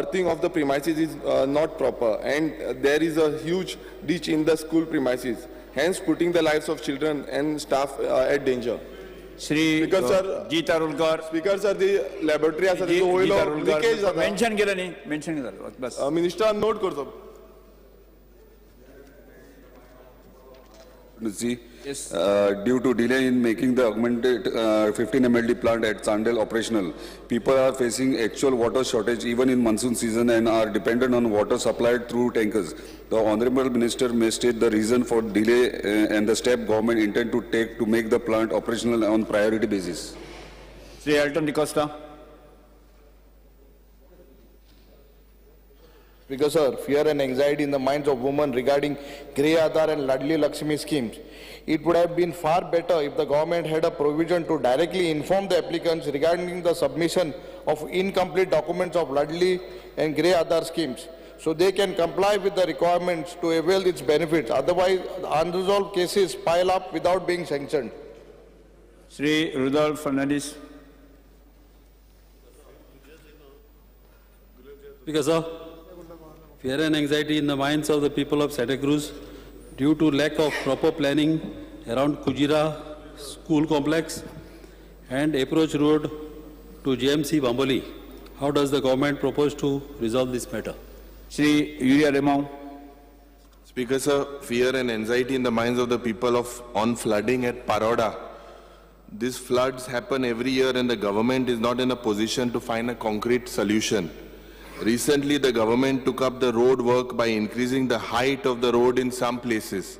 earthing of the premises is not proper, and there is a huge ditch in the school premises, hence putting the lives of children and staff at danger. Shri Speaker sir, G Tarulkar. Speaker sir, the laboratory आसा जी तेजो वयलो तारुलकर. Leakage जाता. Mention केलं न्ही, mention केलं बस. मिनिस्टरान note करचो. Yes. Due to delay in making the augmented 15 MLD plant at Chandel operational, people are facing actual water shortage even in monsoon season and are dependent on water supplied through tankers. The Honorable Minister may state the reason for delay and the step government intend to take to make the plant operational on priority basis. Shri Elton D'Costa. Speaker sir, fear and anxiety in the minds of women regarding Grey Aadhaar and Ladli Lakshmi schemes. It would have been far better if the government had a provision to directly inform the applicants regarding the submission of incomplete documents of Ladli and Grey Aadhaar schemes, so they can comply with the requirements to avail its benefits. Otherwise, unresolved cases pile up without being sanctioned. Shri Rudolph Fernandes. Speaker sir, fear and anxiety in the minds of the people of Santa Cruz due to lack of proper planning around Kujira school complex and approach road to JMC Bamboli. How does the government propose to resolve this matter? Shri Yuri Alemao. Speaker sir, fear and anxiety in the minds of the people of on flooding at Paroda. These floods happen every year and the government is not in a position to find a concrete solution. Recently, the government took up the road work by increasing the height of the road in some places.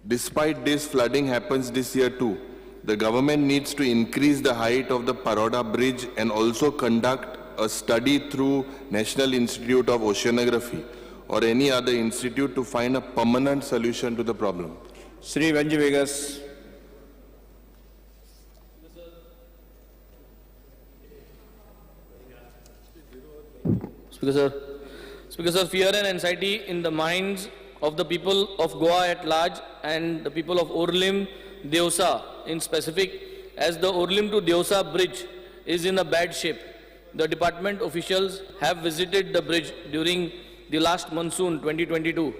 Despite this, flooding happens this year too. The government needs to increase the height of the Paroda bridge and also conduct a study through National Institute of Oceanography or any other institute to find a permanent solution to the problem. Shri Venzy Viegas. Speaker sir, fear and anxiety in the minds of the people of Goa at large and the people of Orlim, Deosa in specific, as the Orlim to Deosa bridge is in a bad shape. The department officials have visited the bridge during the last monsoon 2022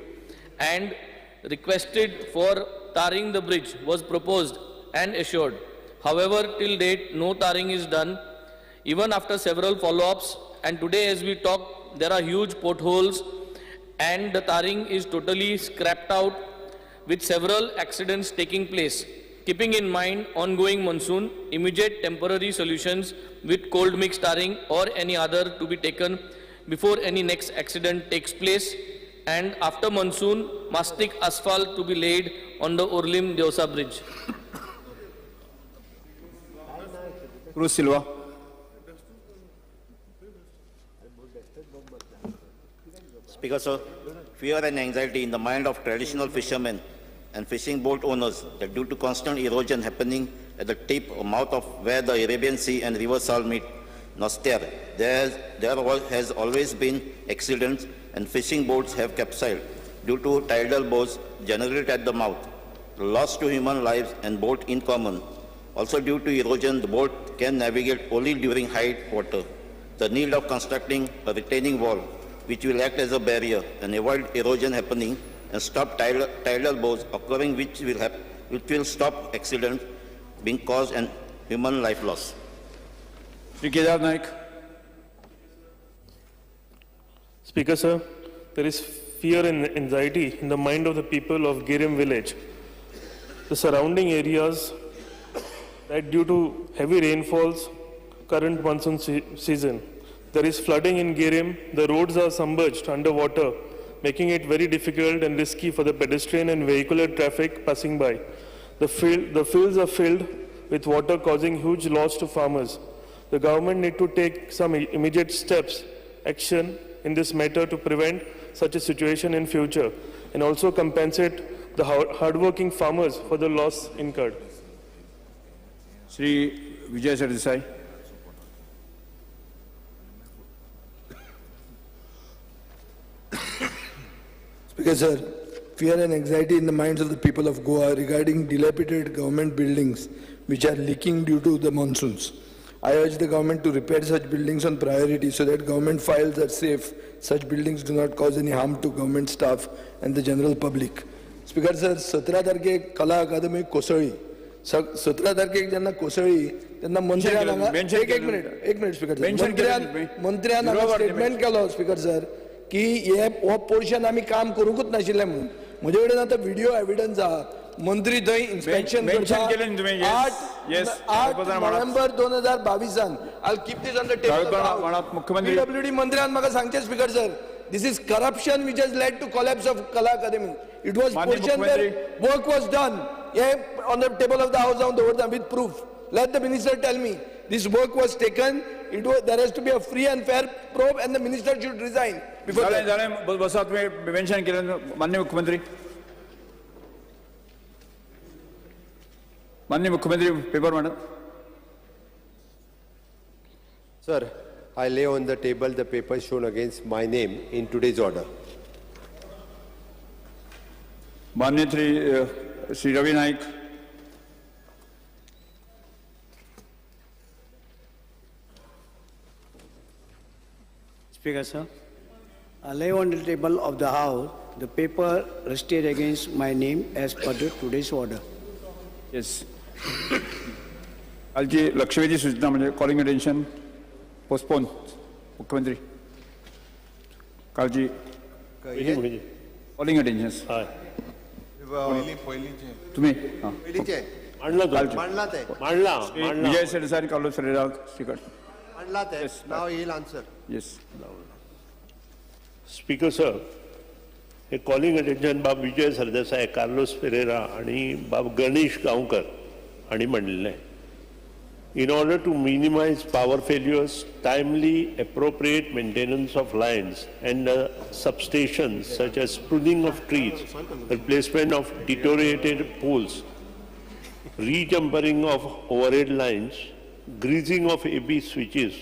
and requested for tarring the bridge was proposed and assured. However, till date, no tarring is done. Even after several follow-ups, and today as we talk, there are huge potholes and the tarring is totally scrapped out with several accidents taking place. Keeping in mind ongoing monsoon, immediate temporary solutions with cold mix tarring or any other to be taken before any next accident takes place, and after monsoon, mastic asphalt to be laid on the Orlim Deosa bridge. Cruz Silva. Speaker sir, fear and anxiety in the mind of traditional fishermen and fishing boat owners that due to constant erosion happening at the tip or mouth of where the Arabian Sea and River Sal meet, Noster, there has always been accidents and fishing boats have capsized due to tidal bores generated at the mouth, loss to human lives and boat in common. Also due to erosion, the boat can navigate only during high water. The need of constructing a retaining wall which will act as a barrier and avoid erosion happening and stop tidal bores occurring, which will stop accidents being caused and human life loss. Shri Kedar Naik. Speaker sir, there is fear and anxiety in the mind of the people of Girim village. The surrounding areas that due to heavy rainfalls, current monsoon season, there is flooding in Girim, the roads are submerged underwater, making it very difficult and risky for the pedestrian and vehicular traffic passing by. The fields are filled with water, causing huge loss to farmers. The government need to take some immediate steps, action in this matter to prevent such a situation in future, and also compensate the hardworking farmers for the loss incurred. Shri Vijay Sardesai. Speaker sir, fear and anxiety in the minds of the people of Goa regarding dilapidated government buildings which are leaking due to the monsoons. I urge the government to repair such buildings on priority so that government files are safe. Such buildings do not cause any harm to government staff and the general public. Speaker sir, 17 तारखेक कला अकादमी कोसळी. 17 तारखेक जेन्ना कोसळी तेन्ना मंत्र्यान हांगा एक minute speaker sir, मंत्र्यान हांगा स्टेटमेंट केलो स्पीकर सर की हे हो पोर्शन आमी काम करूंकूच नाशिल्लें म्हणून. म्हजे कडेन आतां व्हिडिओ एविडन्स आहा. मंत्री थंय इन्स्पेक्शन करता 8 नोव्हेंबर 2022 I keep this on the table. PWD मंत्र्यान म्हाका सांगचें speaker sir, this is corruption which has led to collapse of Kala Academy. It was portion where work was done. Hey on the table of the house हांव दवरता with proof. Let the minister tell me this work was taken. It was, there has to be a free and fair probe and the minister should resign before that. जालें बसा तुम्ही mention केलें. माननीय मुख्यमंत्री, माननीय मुख्यमंत्री पेपर मांडत. Sir, I lay on the table the paper shown against my name in today's order. माननीय Shri Ravi Naik. Speaker sir, I lay on the table of the House the paper listed against my name as per the today's order. Yes. कालची लक्षवेधी सूचना म्हणजे calling attention postpone. मुख्यमंत्री कालची calling attention तुम्ही विजय सरदेसाय आनी Carlos Ferreira speaker. Now he'll answer. Yes. Speaker sir, hey calling attention बाब Vijay Sardesai, Carlos Ferreira आनी बाब गणेश गांवकर हांणी म्हणिल्लें. In order to minimize power failures, timely, appropriate maintenance of lines and substations such as pruning of trees, replacement of deteriorated poles, rejumpering of overhead lines, greasing of AB switches,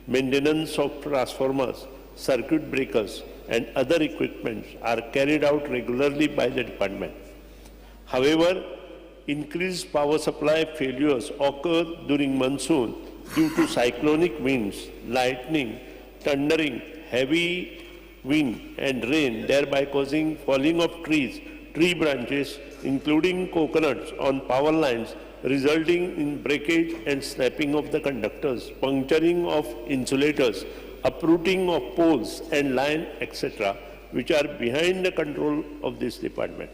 maintenance of transformers, circuit breakers, and other equipments are carried out regularly by the department. However, increased power supply failures occur during monsoon due to cyclonic winds, lightning, thundering, heavy wind and rain, thereby causing falling of trees, tree branches, including coconuts on power lines, resulting in breakage and snapping of the conductors, puncturing of insulators, uprooting of poles and line, etc., which are behind the control of this department.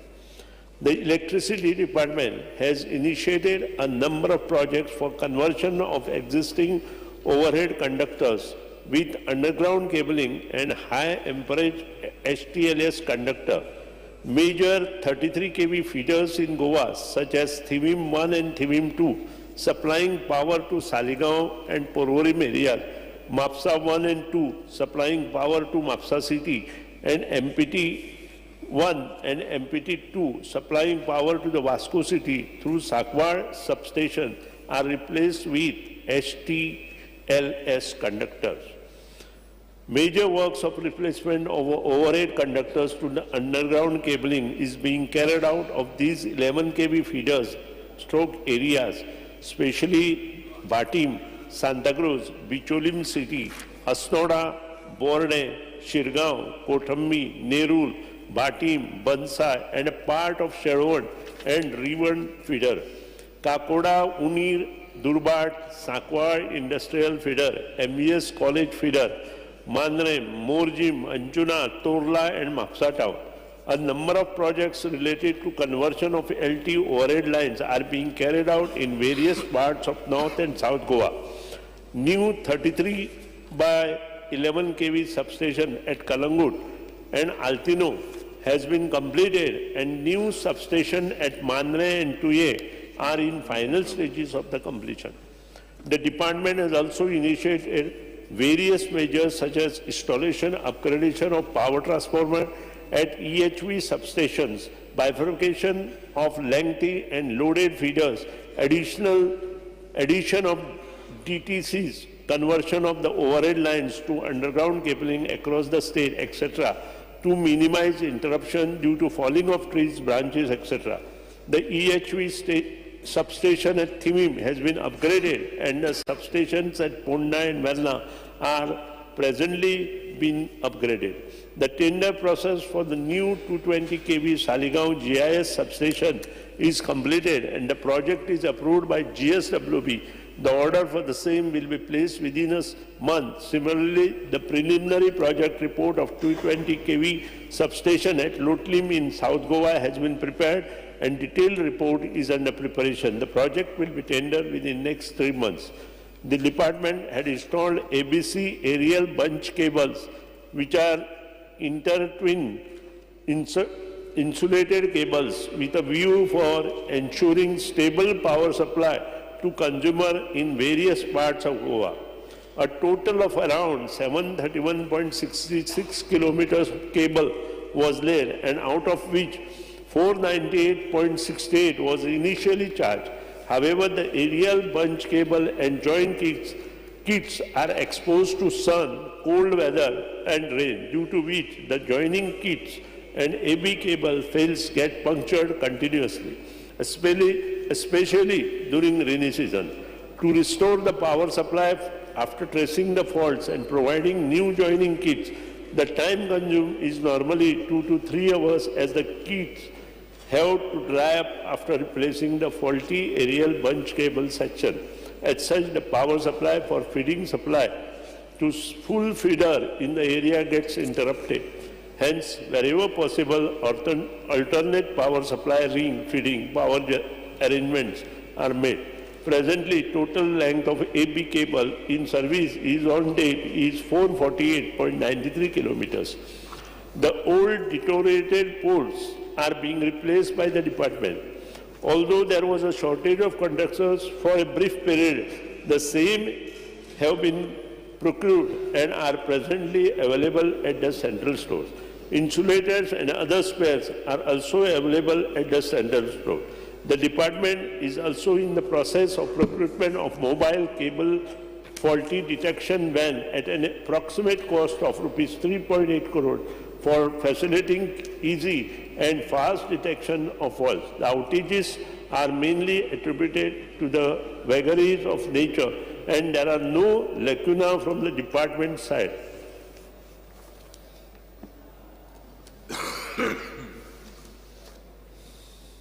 The electricity department has initiated a number of projects for conversion of existing overhead conductors with underground cabling and high amperage HTLS conductor. Major 33 kV feeders in Goa, such as Thivim 1 and Thivim 2, supplying power to Saligao and Porvorim areas, Mapsa 1 and 2, supplying power to Mapsa city, and MPT 1 and MPT 2, supplying power to the Vasco city through Sakwar substation, are replaced with HTLS conductors. Major works of replacement of overhead conductors to the underground cabling is being carried out of these 11 kV feeders stroke areas, especially Batim, Santacruz, Bicholim city, Asnoda, Borde, Shirgaon, Kothambi, Nerul, Batim, Bansa, and a part of Sherwan and Rivan feeder. Kakoda, Unir, Durbat, Sakwar Industrial Feeder, MES College Feeder, Mandrem, Morjim, Anjuna, Torla, and Mapsa Town. A number of projects related to conversion of LT overhead lines are being carried out in various parts of North and South Goa. New 33 by 11 kV substation at Kalangut and Altino has been completed, and new substation at Mandre and Tuye are in final stages of the completion. The department has also initiated various measures such as installation, upgradation of power transformer at EHV substations bifurcation of lengthy and loaded feeders, addition of DTCs, conversion of the overhead lines to underground cabling across the state, etc., to minimize interruption due to falling of trees, branches, etc. The EHV substation at Thimim has been upgraded, and the substations at Ponda and Verna are presently being upgraded. The tender process for the new 220 kV Saligao GIS substation is completed, and the project is approved by GSWB. The order for the same will be placed within a month. Similarly, the preliminary project report of 220 kV substation at Lotlim in South Goa has been prepared, and detailed report is under preparation. The project will be tendered within next 3 months. The department had installed ABC aerial bunch cables, which are intertwined insulated cables with a view for ensuring stable power supply to consumer in various parts of Goa. A total of around 731.66 kilometers of cable was laid, and out of which 498.68 was initially charged. However, the aerial bunch cable and joint kits are exposed to sun, cold weather, and rain, due to which the joining kits and AB cable fails get punctured continuously, especially during rainy season. To restore the power supply after tracing the faults and providing new joining kits, the time consumed is normally 2 to 3 hours, as the kits have to dry up after replacing the faulty aerial bunch cable section. As such, the power supply for feeding supply to full feeder in the area gets interrupted. Hence, wherever possible, alternate power supply ring feeding power arrangements are made. Presently, total length of AB cable in service is on date is 448.93 kilometers. The old deteriorated poles are being replaced by the department. Although there was a shortage of conductors for a brief period, the same have been procured and are presently available at the central stores. Insulators and other spares are also available at the central store. The department is also in the process of procurement of mobile cable faulty detection van at an approximate cost of rupees 3.8 crore for facilitating easy and fast detection of faults. The outages are mainly attributed to the vagaries of nature, and there are no lacuna from the department side.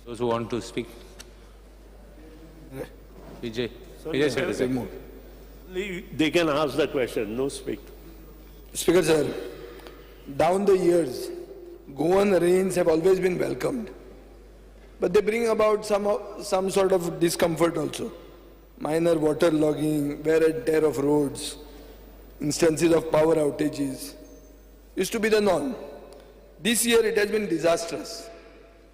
Those who want to speak. Vijay. Vijay Sardesai. They can ask the question, no speak. Speaker sir, down the years, Goan rains have always been welcomed, but they bring about some sort of discomfort also. Minor water logging, wear and tear of roads, instances of power outages used to be the norm. This year it has been disastrous.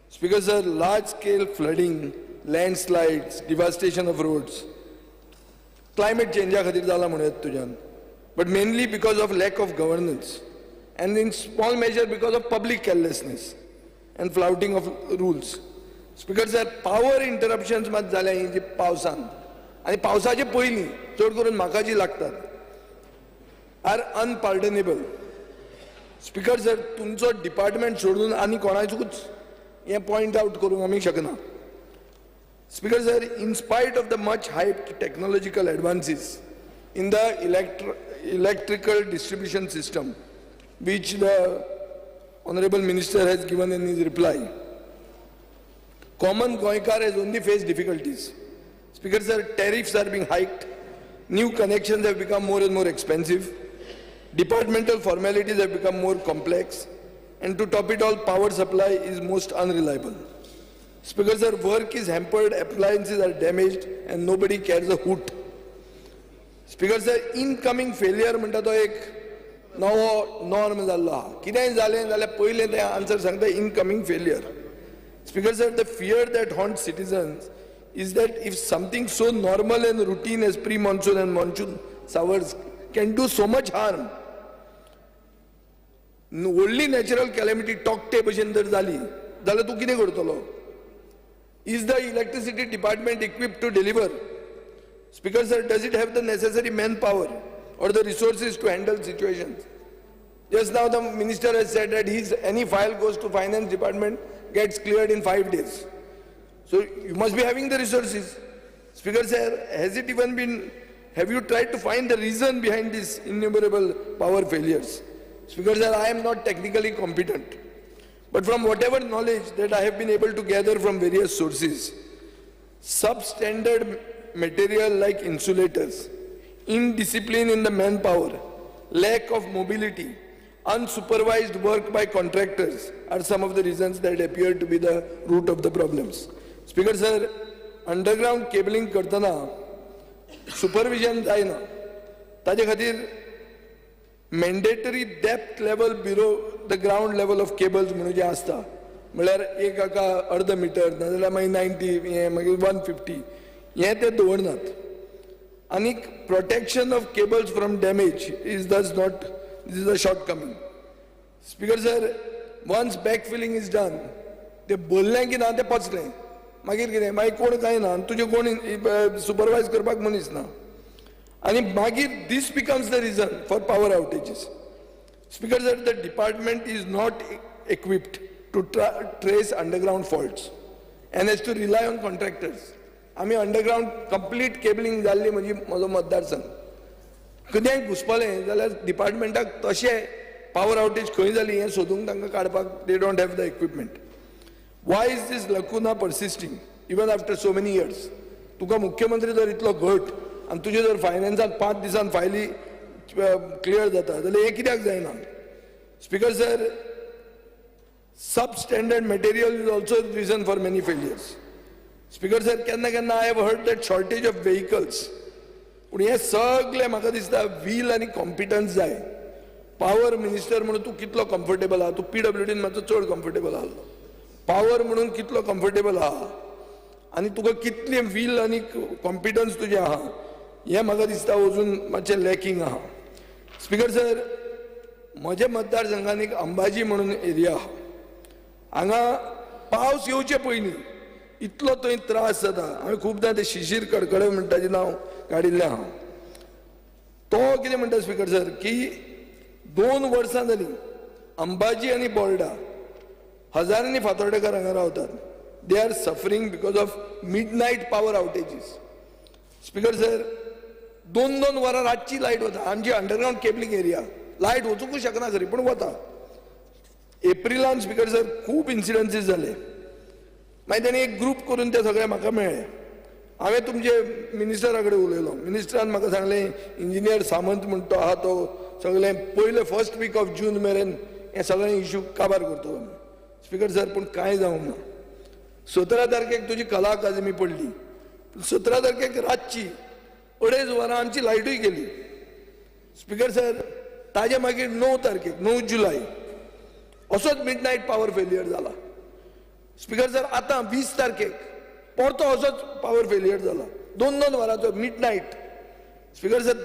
Speaker sir, large-scale flooding, landslides, devastation of roads, climate change खातीर जाला म्हणूं तुज्यान, but mainly because of lack of governance and in small measure because of public carelessness and flouting of rules. Speaker sir, power interruptions मात जाल्या ही जी पावसान आनी पावसाचे पयलीं चड करून म्हाका जी लागतात are अनपार्डनेबल. स्पीकर सर, तुमचो डिपार्टमेंट सोडून आनी कोणाचूच हें पॉयंट आउट करूंक आमी शकना. Speaker sir, in spite of the much hyped technological advances in the electrical distribution system, which the Honorable Minister has given in his reply, common Goenkar has only faced difficulties. Speaker sir, tariffs are being hiked, new connections have become more and more expensive, departmental formalities have become more complex, and to top it all, power supply is most unreliable. Speaker sir, work is hampered, appliances are damaged, and nobody cares a hoot. Speaker sir, incoming failure म्हणटा तो एक नवो norm जाल्लो आहा. कितेंय जालें जाल्यार पयलें तें आन्सर सांगता incoming failure. Speaker sir, the fear that haunts citizens is that if something so normal and routine as pre-monsoon and monsoon showers can do so much harm, व्हडली नॅचरल कॅलॅमिटी टॉकटे भशेन जर जाली जाल्यार तूं कितें करतलो? Is the electricity department equipped to deliver? Speaker sir, does it have the necessary manpower or the resources to handle situations? Just now the minister has said that any file goes to finance department gets cleared in 5 days. So you must be having the resources. Speaker sir, has it even been, have you tried to find the reason behind these innumerable power failures? Speaker sir, I am not technically competent, but from whatever knowledge that I have been able to gather from various sources, substandard material like insulators, indiscipline in the manpower, lack of mobility, unsupervised work by contractors are some of the reasons that appear to be the root of the problems. Speaker sir, underground cabling करतना supervision जायना, ताजे खातीर mandatory depth level below the ground level of cables म्हणून जें आसता, म्हणल्यार एक हाका अर्द मिटर नाजाल्यार मागीर 90 हें मागीर 150 हें ते दवरनात. आनीक protection of cables from damage is thus not, this is a shortcoming. Speaker sir, once backfilling is done, ते बोल्लें की ना तें पचलें, मागीर कितें, मागीर कोण कांय ना, तुजें कोण सुपरवायज करपाक मनीस ना, आनी मागीर this becomes the reason for power outages. Speaker sir, the department is not equipped to trace underground faults and has to rely on contractors. आमी अंडरग्रावंड कंप्लीट केबलिंग जाल्ली म्हणजे म्हजो मतदारसंघ कितेंय घुसपलें जाल्यार डिपार्टमेंटाक तशें पावर आवटेज खंय जाली हें सोदूंक तांकां काडपाक they don't have the equipment. Why is this lacuna persisting even after so many years? तुका मुख्यमंत्री जर इतलो घट आनी तुजे जर फायनान्साक 5 दिसान फायली क्लियर जाता जाल्यार हें कित्याक जायना? Speaker sir, substandard material is also reason for many failures. Speaker sir, केन्ना केन्ना I have heard that shortage of vehicles, पूण हें सगळें म्हाका दिसता व्हील आनी कॉम्पिटन्स जाय. पावर मिनिस्टर म्हणून तूं कितलो कम्फर्टेबल आहा, तूं पीडब्ल्यूडीन मातसो चड कम्फर्टेबल आसलो, पावर म्हणून कितलो कम्फर्टेबल आहा आनी तुका कितलें व्हील आनी कॉम्पिटन्स तुजें आहा हें म्हाका दिसता अजून मातशें लॅकिंग आहा. स्पीकर सर, म्हज्या मतदारसंघान एक अंबाजी म्हणून एरिया आहा, हांगा पावस येवचे पयलीं इतलो थंय त्रास जाता. हांवें खुबदां ते शिशीर कडकडे म्हणटा ताजें नांव काडिल्लें आहा. तो कितें म्हणटा स्पीकर सर की 2 वर्सां जालीं अंबाजी आनी बोर्डा हजारांनी फातोर्डेकार हांगा रावतात, they are suffering because of midnight power outages. Speaker sir, 2-2 वरां रातची लायट वता. आमची अंडरग्रावंड केबलिंग एरिया, लायट वचूंकूच शकना खरी, पूण वता. एप्रिलान स्पीकर सर खूब इन्सिडन्सीस जाले, मागीर ताणें एक ग्रूप करून ते सगळे म्हाका मेळ्ळे. हांवें तुमचे मिनिस्टरा कडेन उलयलो, मिनिस्टरान म्हाका सांगलें इंजिनियर सामंत म्हण तो आहा तो सगळें पयले फर्स्ट वीक ऑफ जून मेरेन हें सगळें इशू काबार करतलो. स्पीकर सर, पूण कांय जावंक ना. 17 तारखेक तुजी कला अकादमी पडली, 17 तारखेक रातची 2.5 वरां आमची लायटूय गेली. स्पीकर सर, ताजे मागीर 9 तारखेक 9 जुलय असोच मिडनायट पावर फेलियर जाला. स्पीकर सर, आतां 20 तारखेक परतो असोच पावर फेलियर जाला, 2-2 वरांचो मिडनायट. स्पीकर सर,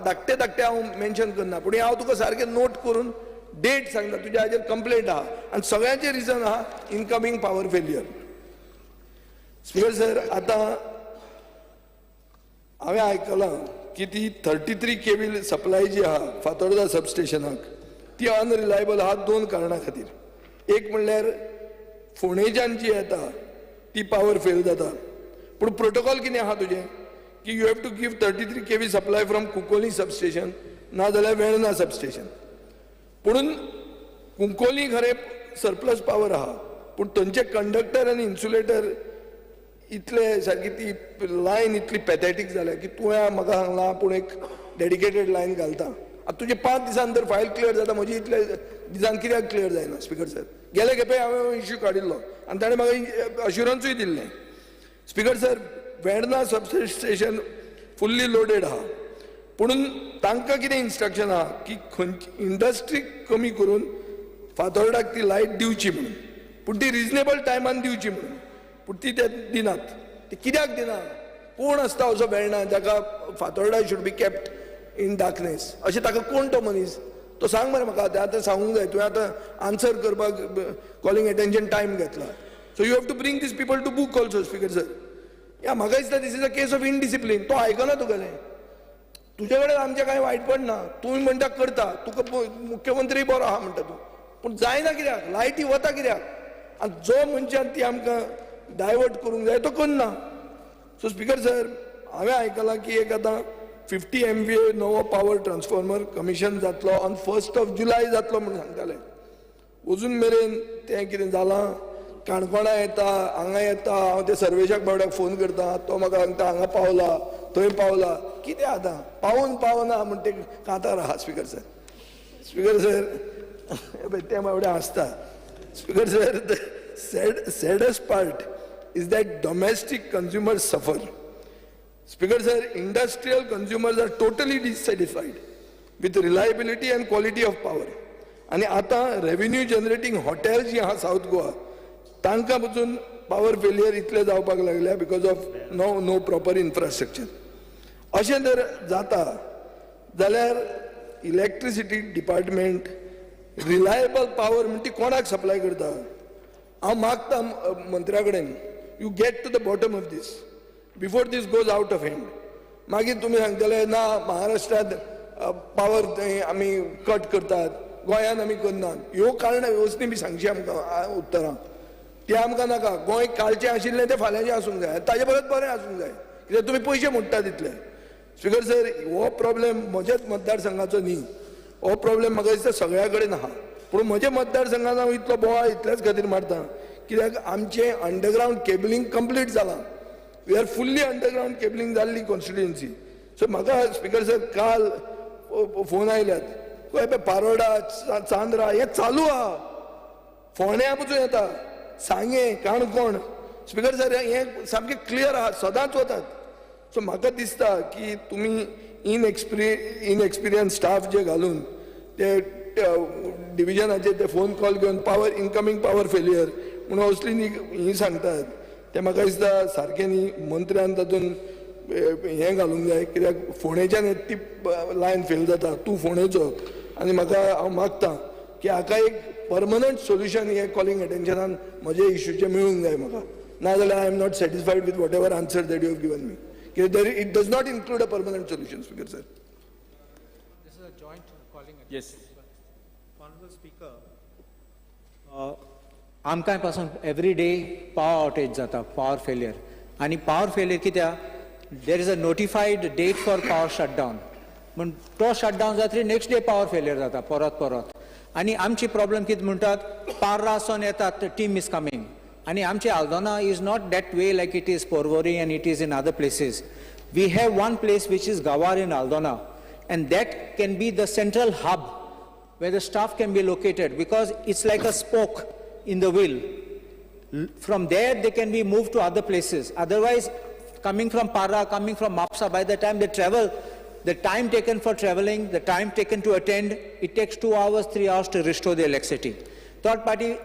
धाकटे धाकटे हांव मेन्शन करना, पूण हांव तुका सारकें नोट करून डेट सांगता, तुज्या हाजेर कंप्लेंट आहा आनी सगळ्यांचें रिजन आहा incoming power failure. Speaker sir, आतां हांवें आयकलां की ती 33 केबल सप्लाय जी आहा फातोर्डा सबस्टेशनाक ती अनरिलायबल आहा 2 कारणां खातीर. एक म्हणल्यार फोंडेच्यान जी येता ती पावर फेल जाता, पूण प्रोटोकॉल कितें आहा तुजें की you have to give 33 kV supply from Cuncolim substation ना जाल्यार वेर्णा सबस्टेशन. पुणून कुंकोली खरें सरप्लस पावर आहा, पूण थंयचे कंडक्टर आनी इन्सुलेटर इतले सारकी ती लायन इतली पॅथेटीक जाल्या की तुवें म्हाका सांगलां पूण एक डेडिकेटेड लायन घालता. आतां तुजें 5 दिसान तर फायल क्लियर जाता, म्हजी इतले दिसान कित्याक क्लियर जायना? स्पीकर सर, गेले खेपे हांवें इश्यू काडिल्लो आनी ताणें म्हाका अश्युरन्सूय दिल्लें. Speaker sir, Verna substation fully loaded आहा, पुणून तांकां कितें इन्स्ट्रक्शन आहा की खंयची इंडस्ट्री कमी करून फातोर्डाक ती लायट दिवची म्हणून, पूण ती रिजनेबल टायमान दिवची म्हणून, पूण ती ते दिनात. ती कित्याक दिना? कोण आसता असो वेर्णा जाका Fatorda should be kept in darkness, अशें ताका कोण तो मनीस तो सांग मरे म्हाका आतां सांगूंक जाय. तुवें आतां आन्सर करपाक कॉलिंग एटेन्शन टायम घेतला. So you have to bring these people to book also speaker sir. या म्हाका दिसता this is a case of indiscipline. तो आयकना तुगेलें, तुजे कडेन आमचें कांय वायटपण ना, तुमी म्हणटा करता, तुका मुख्यमंत्री बरो आहा म्हणटा तूं, पूण जायना कित्याक, लायटी वता कित्याक, आनी जो मनशान ती आमकां डायवर्ट करूंक जाय तो करना. सो स्पीकर सर, हांवें आयकलां की एक आतां 50 MVA नवो पावर ट्रान्सफॉर्मर कमिशन जातलो ऑन 1 जुलय जातलो म्हूण सांगताले. अजून मेरेन तें कितें जालां, काणकोणा येता, हांगा येता, हांव ते सर्वेशाक बावड्याक फोन करता, तो म्हाका सांगता हांगा पावला थंय पावला, कितें आतां पावून पावना म्हण ते कांतार आहा. स्पीकर सर, स्पीकर सर ते बावडे हांसता. Speaker sir, the saddest part is that domestic consumers suffer. Speaker sir, industrial consumers are totally dissatisfied with reliability and quality of power. आनी आतां रेवेन्यू जनरेटींग हॉटेल्स जी आहा सावथ गोवा, तांकां पसून पावर फेलियर इतले जावपाक लागल्या because of no proper infrastructure. अशें जर जाता जाल्यार इलेक्ट्रिसिटी डिपार्टमेंट रिलायबल पावर म्हण ती कोणाक सप्लाय करता? हांव मागता मंत्र्या कडेन, you get to the bottom of this before this goes out of hand. मागीर तुमी सांगतले ना महाराष्ट्रांत पावर आमी कट करतात, गोंयांत आमी करनात. ह्यो कारणां वेवस्थीत बी सांगची आमकां उत्तरां, तें आमकां नाका. गोंय कालचें आशिल्लें तें फाल्यांचें आसूंक जाय, ताजे परत बरें आसूंक जाय, कित्याक तुमी पयशे मोडटा तितले. स्पीकर सर, हो प्रॉब्लेम म्हज्याच मतदारसंघाचो न्ही, हो प्रॉब्लेम म्हाका दिसता सगळ्या कडेन आहा. पूण म्हज्या मतदारसंघान हांव इतलो बोवाळ इतल्याच खातीर मारता कित्याक आमचें अंडरग्रावंड केबलिंग कंप्लीट जालां. We are fully underground cabling जाल्ली कॉन्स्टिट्युएन्सी. सो म्हाका स्पीकर सर काल फोन आयल्यात, पळय पारोडा, चांद्रा हें चालू आहा, फोंड्या पसून येता, सांगें, काणकोण. स्पीकर सर हें सामकें क्लियर आहा, सदांच वतात. सो म्हाका दिसता की तुमी इनएक्सपिरियन्स स्टाफ जे घालून ते डिविजनाचे ते फोन कॉल घेवन पावर इनकमींग पावर फेलियर म्हणून असली न्ही ही सांगतात, तें म्हाका दिसता सारकें न्ही. मंत्र्यान तातूंत हें घालूंक जाय, कित्याक फोंडेच्यान ती लायन फेल जाता, तूं फोंडेचो. आनी म्हाका हांव मागता की हाका एक परमनंट सोल्युशन हें कॉलिंग एटेन्शनान म्हजे इश्यूचें मेळूंक जाय म्हाका, नाजाल्यार I am not satisfied with whatever answer that you have given me. कित्याक it does not include a permanent solution. Speaker sir, this is a joint calling. Yes honourable speaker, आमकां पासून every day power outage जाता, power failure. आनी power failure कित्याक, there is a notified date for power shutdown, पूण तो shutdown जातरी next day power failure जाता परत परत. आनी आमची प्रॉब्लम कितें म्हणटात, पार्रासून येतात, टीम is coming. आनी आमचे Aldona is not that way like it is Porvorim and it is in other places. We have one place which is Gavar in Aldona, and that can be the central hub where the staff can be located, because it's like a spoke in the wheel. From there they can be moved to other places. Otherwise, coming from Parra, coming from Mapsa, by the time they travel, the time taken for traveling, the time taken to attend, it takes 2 hours, 3 hours to restore the electricity. Third party,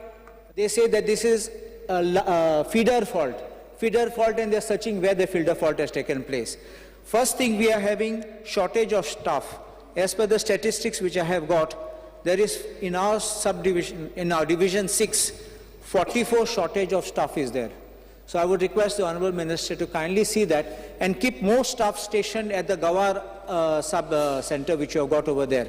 they say that this is a feeder fault, and they're searching where the feeder fault has taken place. First thing, we are having shortage of staff. As per the statistics which I have got, there is in our subdivision, in our division 6, 44 shortage of staff is there. So I would request the Honorable Minister to kindly see that and keep more staff stationed at the Gawar sub center which you have got over there.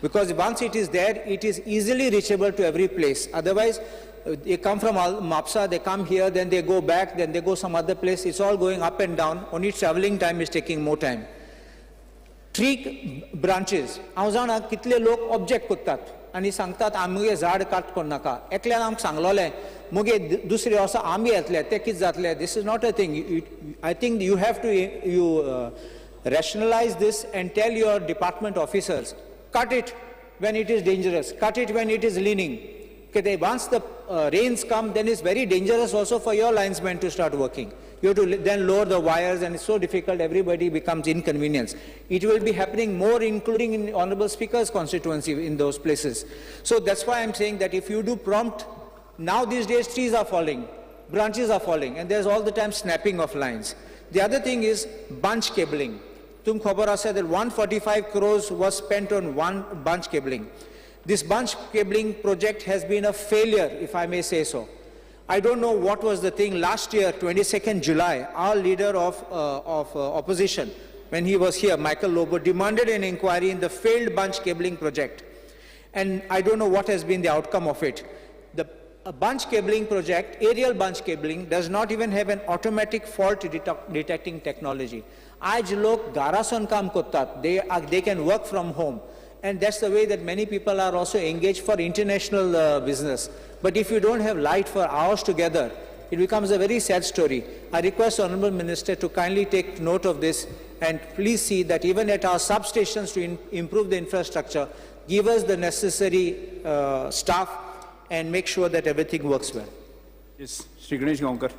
Because once it is there, it is easily reachable to every place. Otherwise, they come from Mapsa, they come here, then they go back, then they go some other place. It's all going up and down. Only traveling time is taking more time. Tree branches. हांव जाणा कितले लोक object करतात आनी सांगतात आमगे झाड काट करनाका. एकल्यान आमकां सांगलोलें मुगे दुसरे वर्सा आमी येतले ते कितें जातले. This is not a thing. I think you have to you rationalize this and tell your department officers, cut it when it is dangerous, cut it when it is leaning. Okay, once the rains come, then it's very dangerous also for your linesmen to start working. You have to then lower the wires, and it's so difficult, everybody becomes inconvenienced. It will be happening more, including in Honorable Speaker's constituency in those places. So that's why I'm saying that if you do prompt, now these days trees are falling, branches are falling, and there's all the time snapping of lines. The other thing is bunch cabling. तुमकां खबर आसा that 145 crores was spent on one bunch cabling. This bunch cabling project has been a failure, if I may say so. I don't know what was the thing. Last year, 22nd July, our leader of opposition, when he was here, Michael Lobo, demanded an inquiry in the failed bunch cabling project. And I don't know what has been the outcome of it. The bunch cabling project, aerial bunch cabling, does not even have an automatic fault detecting technology. Aaj lok garason kaam kortat. They can work from home. And that's the way that many people are also engaged for international business. But if you don't have light for hours together, it becomes a very sad story. I request Honorable Minister to kindly take note of this and please see that even at our substations to improve the infrastructure, give us the necessary staff and make sure that everything works well. Yes, Shri Ganesh Gaonkar.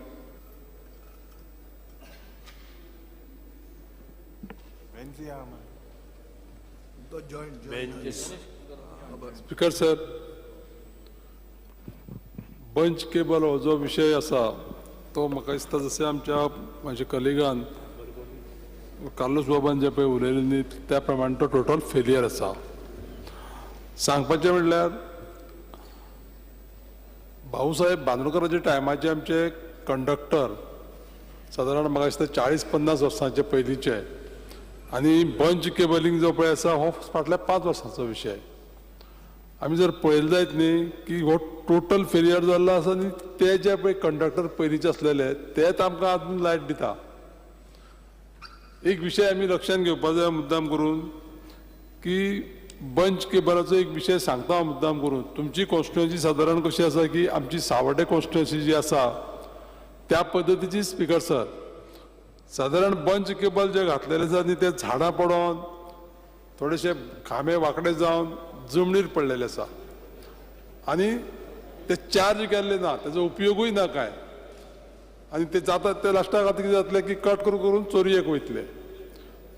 Speaker sir, bunch cable हो जो विशय आसा तो म्हाका दिसता जशें आमच्या म्हाज्या कलिगान कार्लोस बाबान जे पळय उलयलें न्ही त्या प्रमाणे तो टोटल फेलियर आसा. सांगपाचें म्हणल्यार भाऊसाहेब बांदोडकराच्या टायमाचे आमचे कंडक्टर सादारण म्हाका दिसता 40-50 वर्सांचे पयलींचे आनी बंच केबलिंग जो पळय आसा हो फाटल्या 5 वर्सांचो विशय. आमी जर पळयलें जायत न्ही की हो टोटल फेलियर जाल्लो आसा आनी ते जे पळय कंडक्टर पयलींचे आसलेले तेच आमकां आजून लायट दिता. एक विशय आमी लक्षांत घेवपा जाय मुद्दाम करून की बंच केबलाचो एक विशय सांगता हांव मुद्दाम करून. तुमची कॉन्स्टिट्युएन्सी सादारण कशी आसा की आमची सावड्डे कॉन्स्टिट्युएन्सी जी आसा त्या पद्दतीची स्पीकर सर सादारण बंच केबल जे घातलेले आसा न्ही ते झाडां पडोन थोडेशे खांबे वांकडे जावन जमनीर पडलेले आसा आनी ते चार्ज केल्ले ना, तेजो उपयोगूय ना काय आनी ते जातात ते लास्टाक आतां कितें जातलें की कट करून करून चोरयेक वयतले.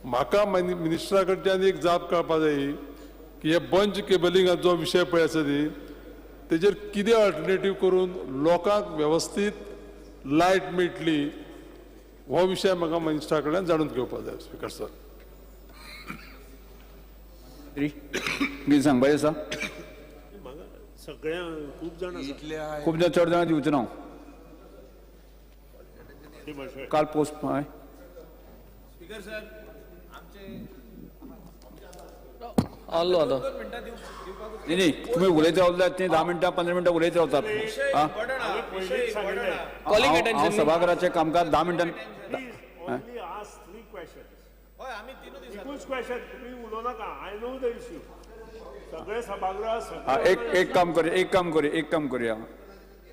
म्हाका मिनिस्टरा कडच्यान एक जाप कळपा जाय की हे बंच केबलिंगाचो विशय पळय आसा न्ही तेजेर कितें अल्टरनेटीव करून लोकांक वेवस्थीत लायट मेळटली हो विशय म्हाका मिनिस्टरा कडल्यान जाणून घेवपाक जाय. स्पीकर सर, कितें सांगपाचें आसा? सगळ्या खूब जाण खूब जाण चड जाणां दिवचो ना काल पोस्ट हय. स्पीकर सर, आलो आतां न्ही न्ही तुमी उलयत रावल्यात ती 10 मिनटां 15 मिनटां उलयत रावतात. हांव सभाघराचें कामकाज 10 मिनटां. एक काम करूया,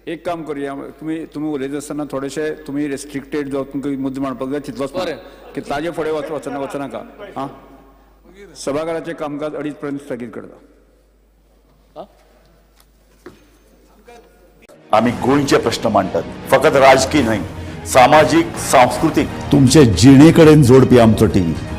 एक काम करूया, तुमी तुमी उलयता आसतना थोडेशे तुमी रेस्ट्रिक्टेड जो तुमकां मुद्दो मांडपाक जाय तितलोच की ताजे फुडें वचनाका. आं, सभाघराचें कामकाज 2:30 पर्यंत स्थगीत करता. आमी गोंयचे प्रश्न मांडटात, फकत राजकीय न्हय, सामाजीक, सांस्कृतीक, तुमचे जिणे कडेन जोडपी आमचो टीव्ही.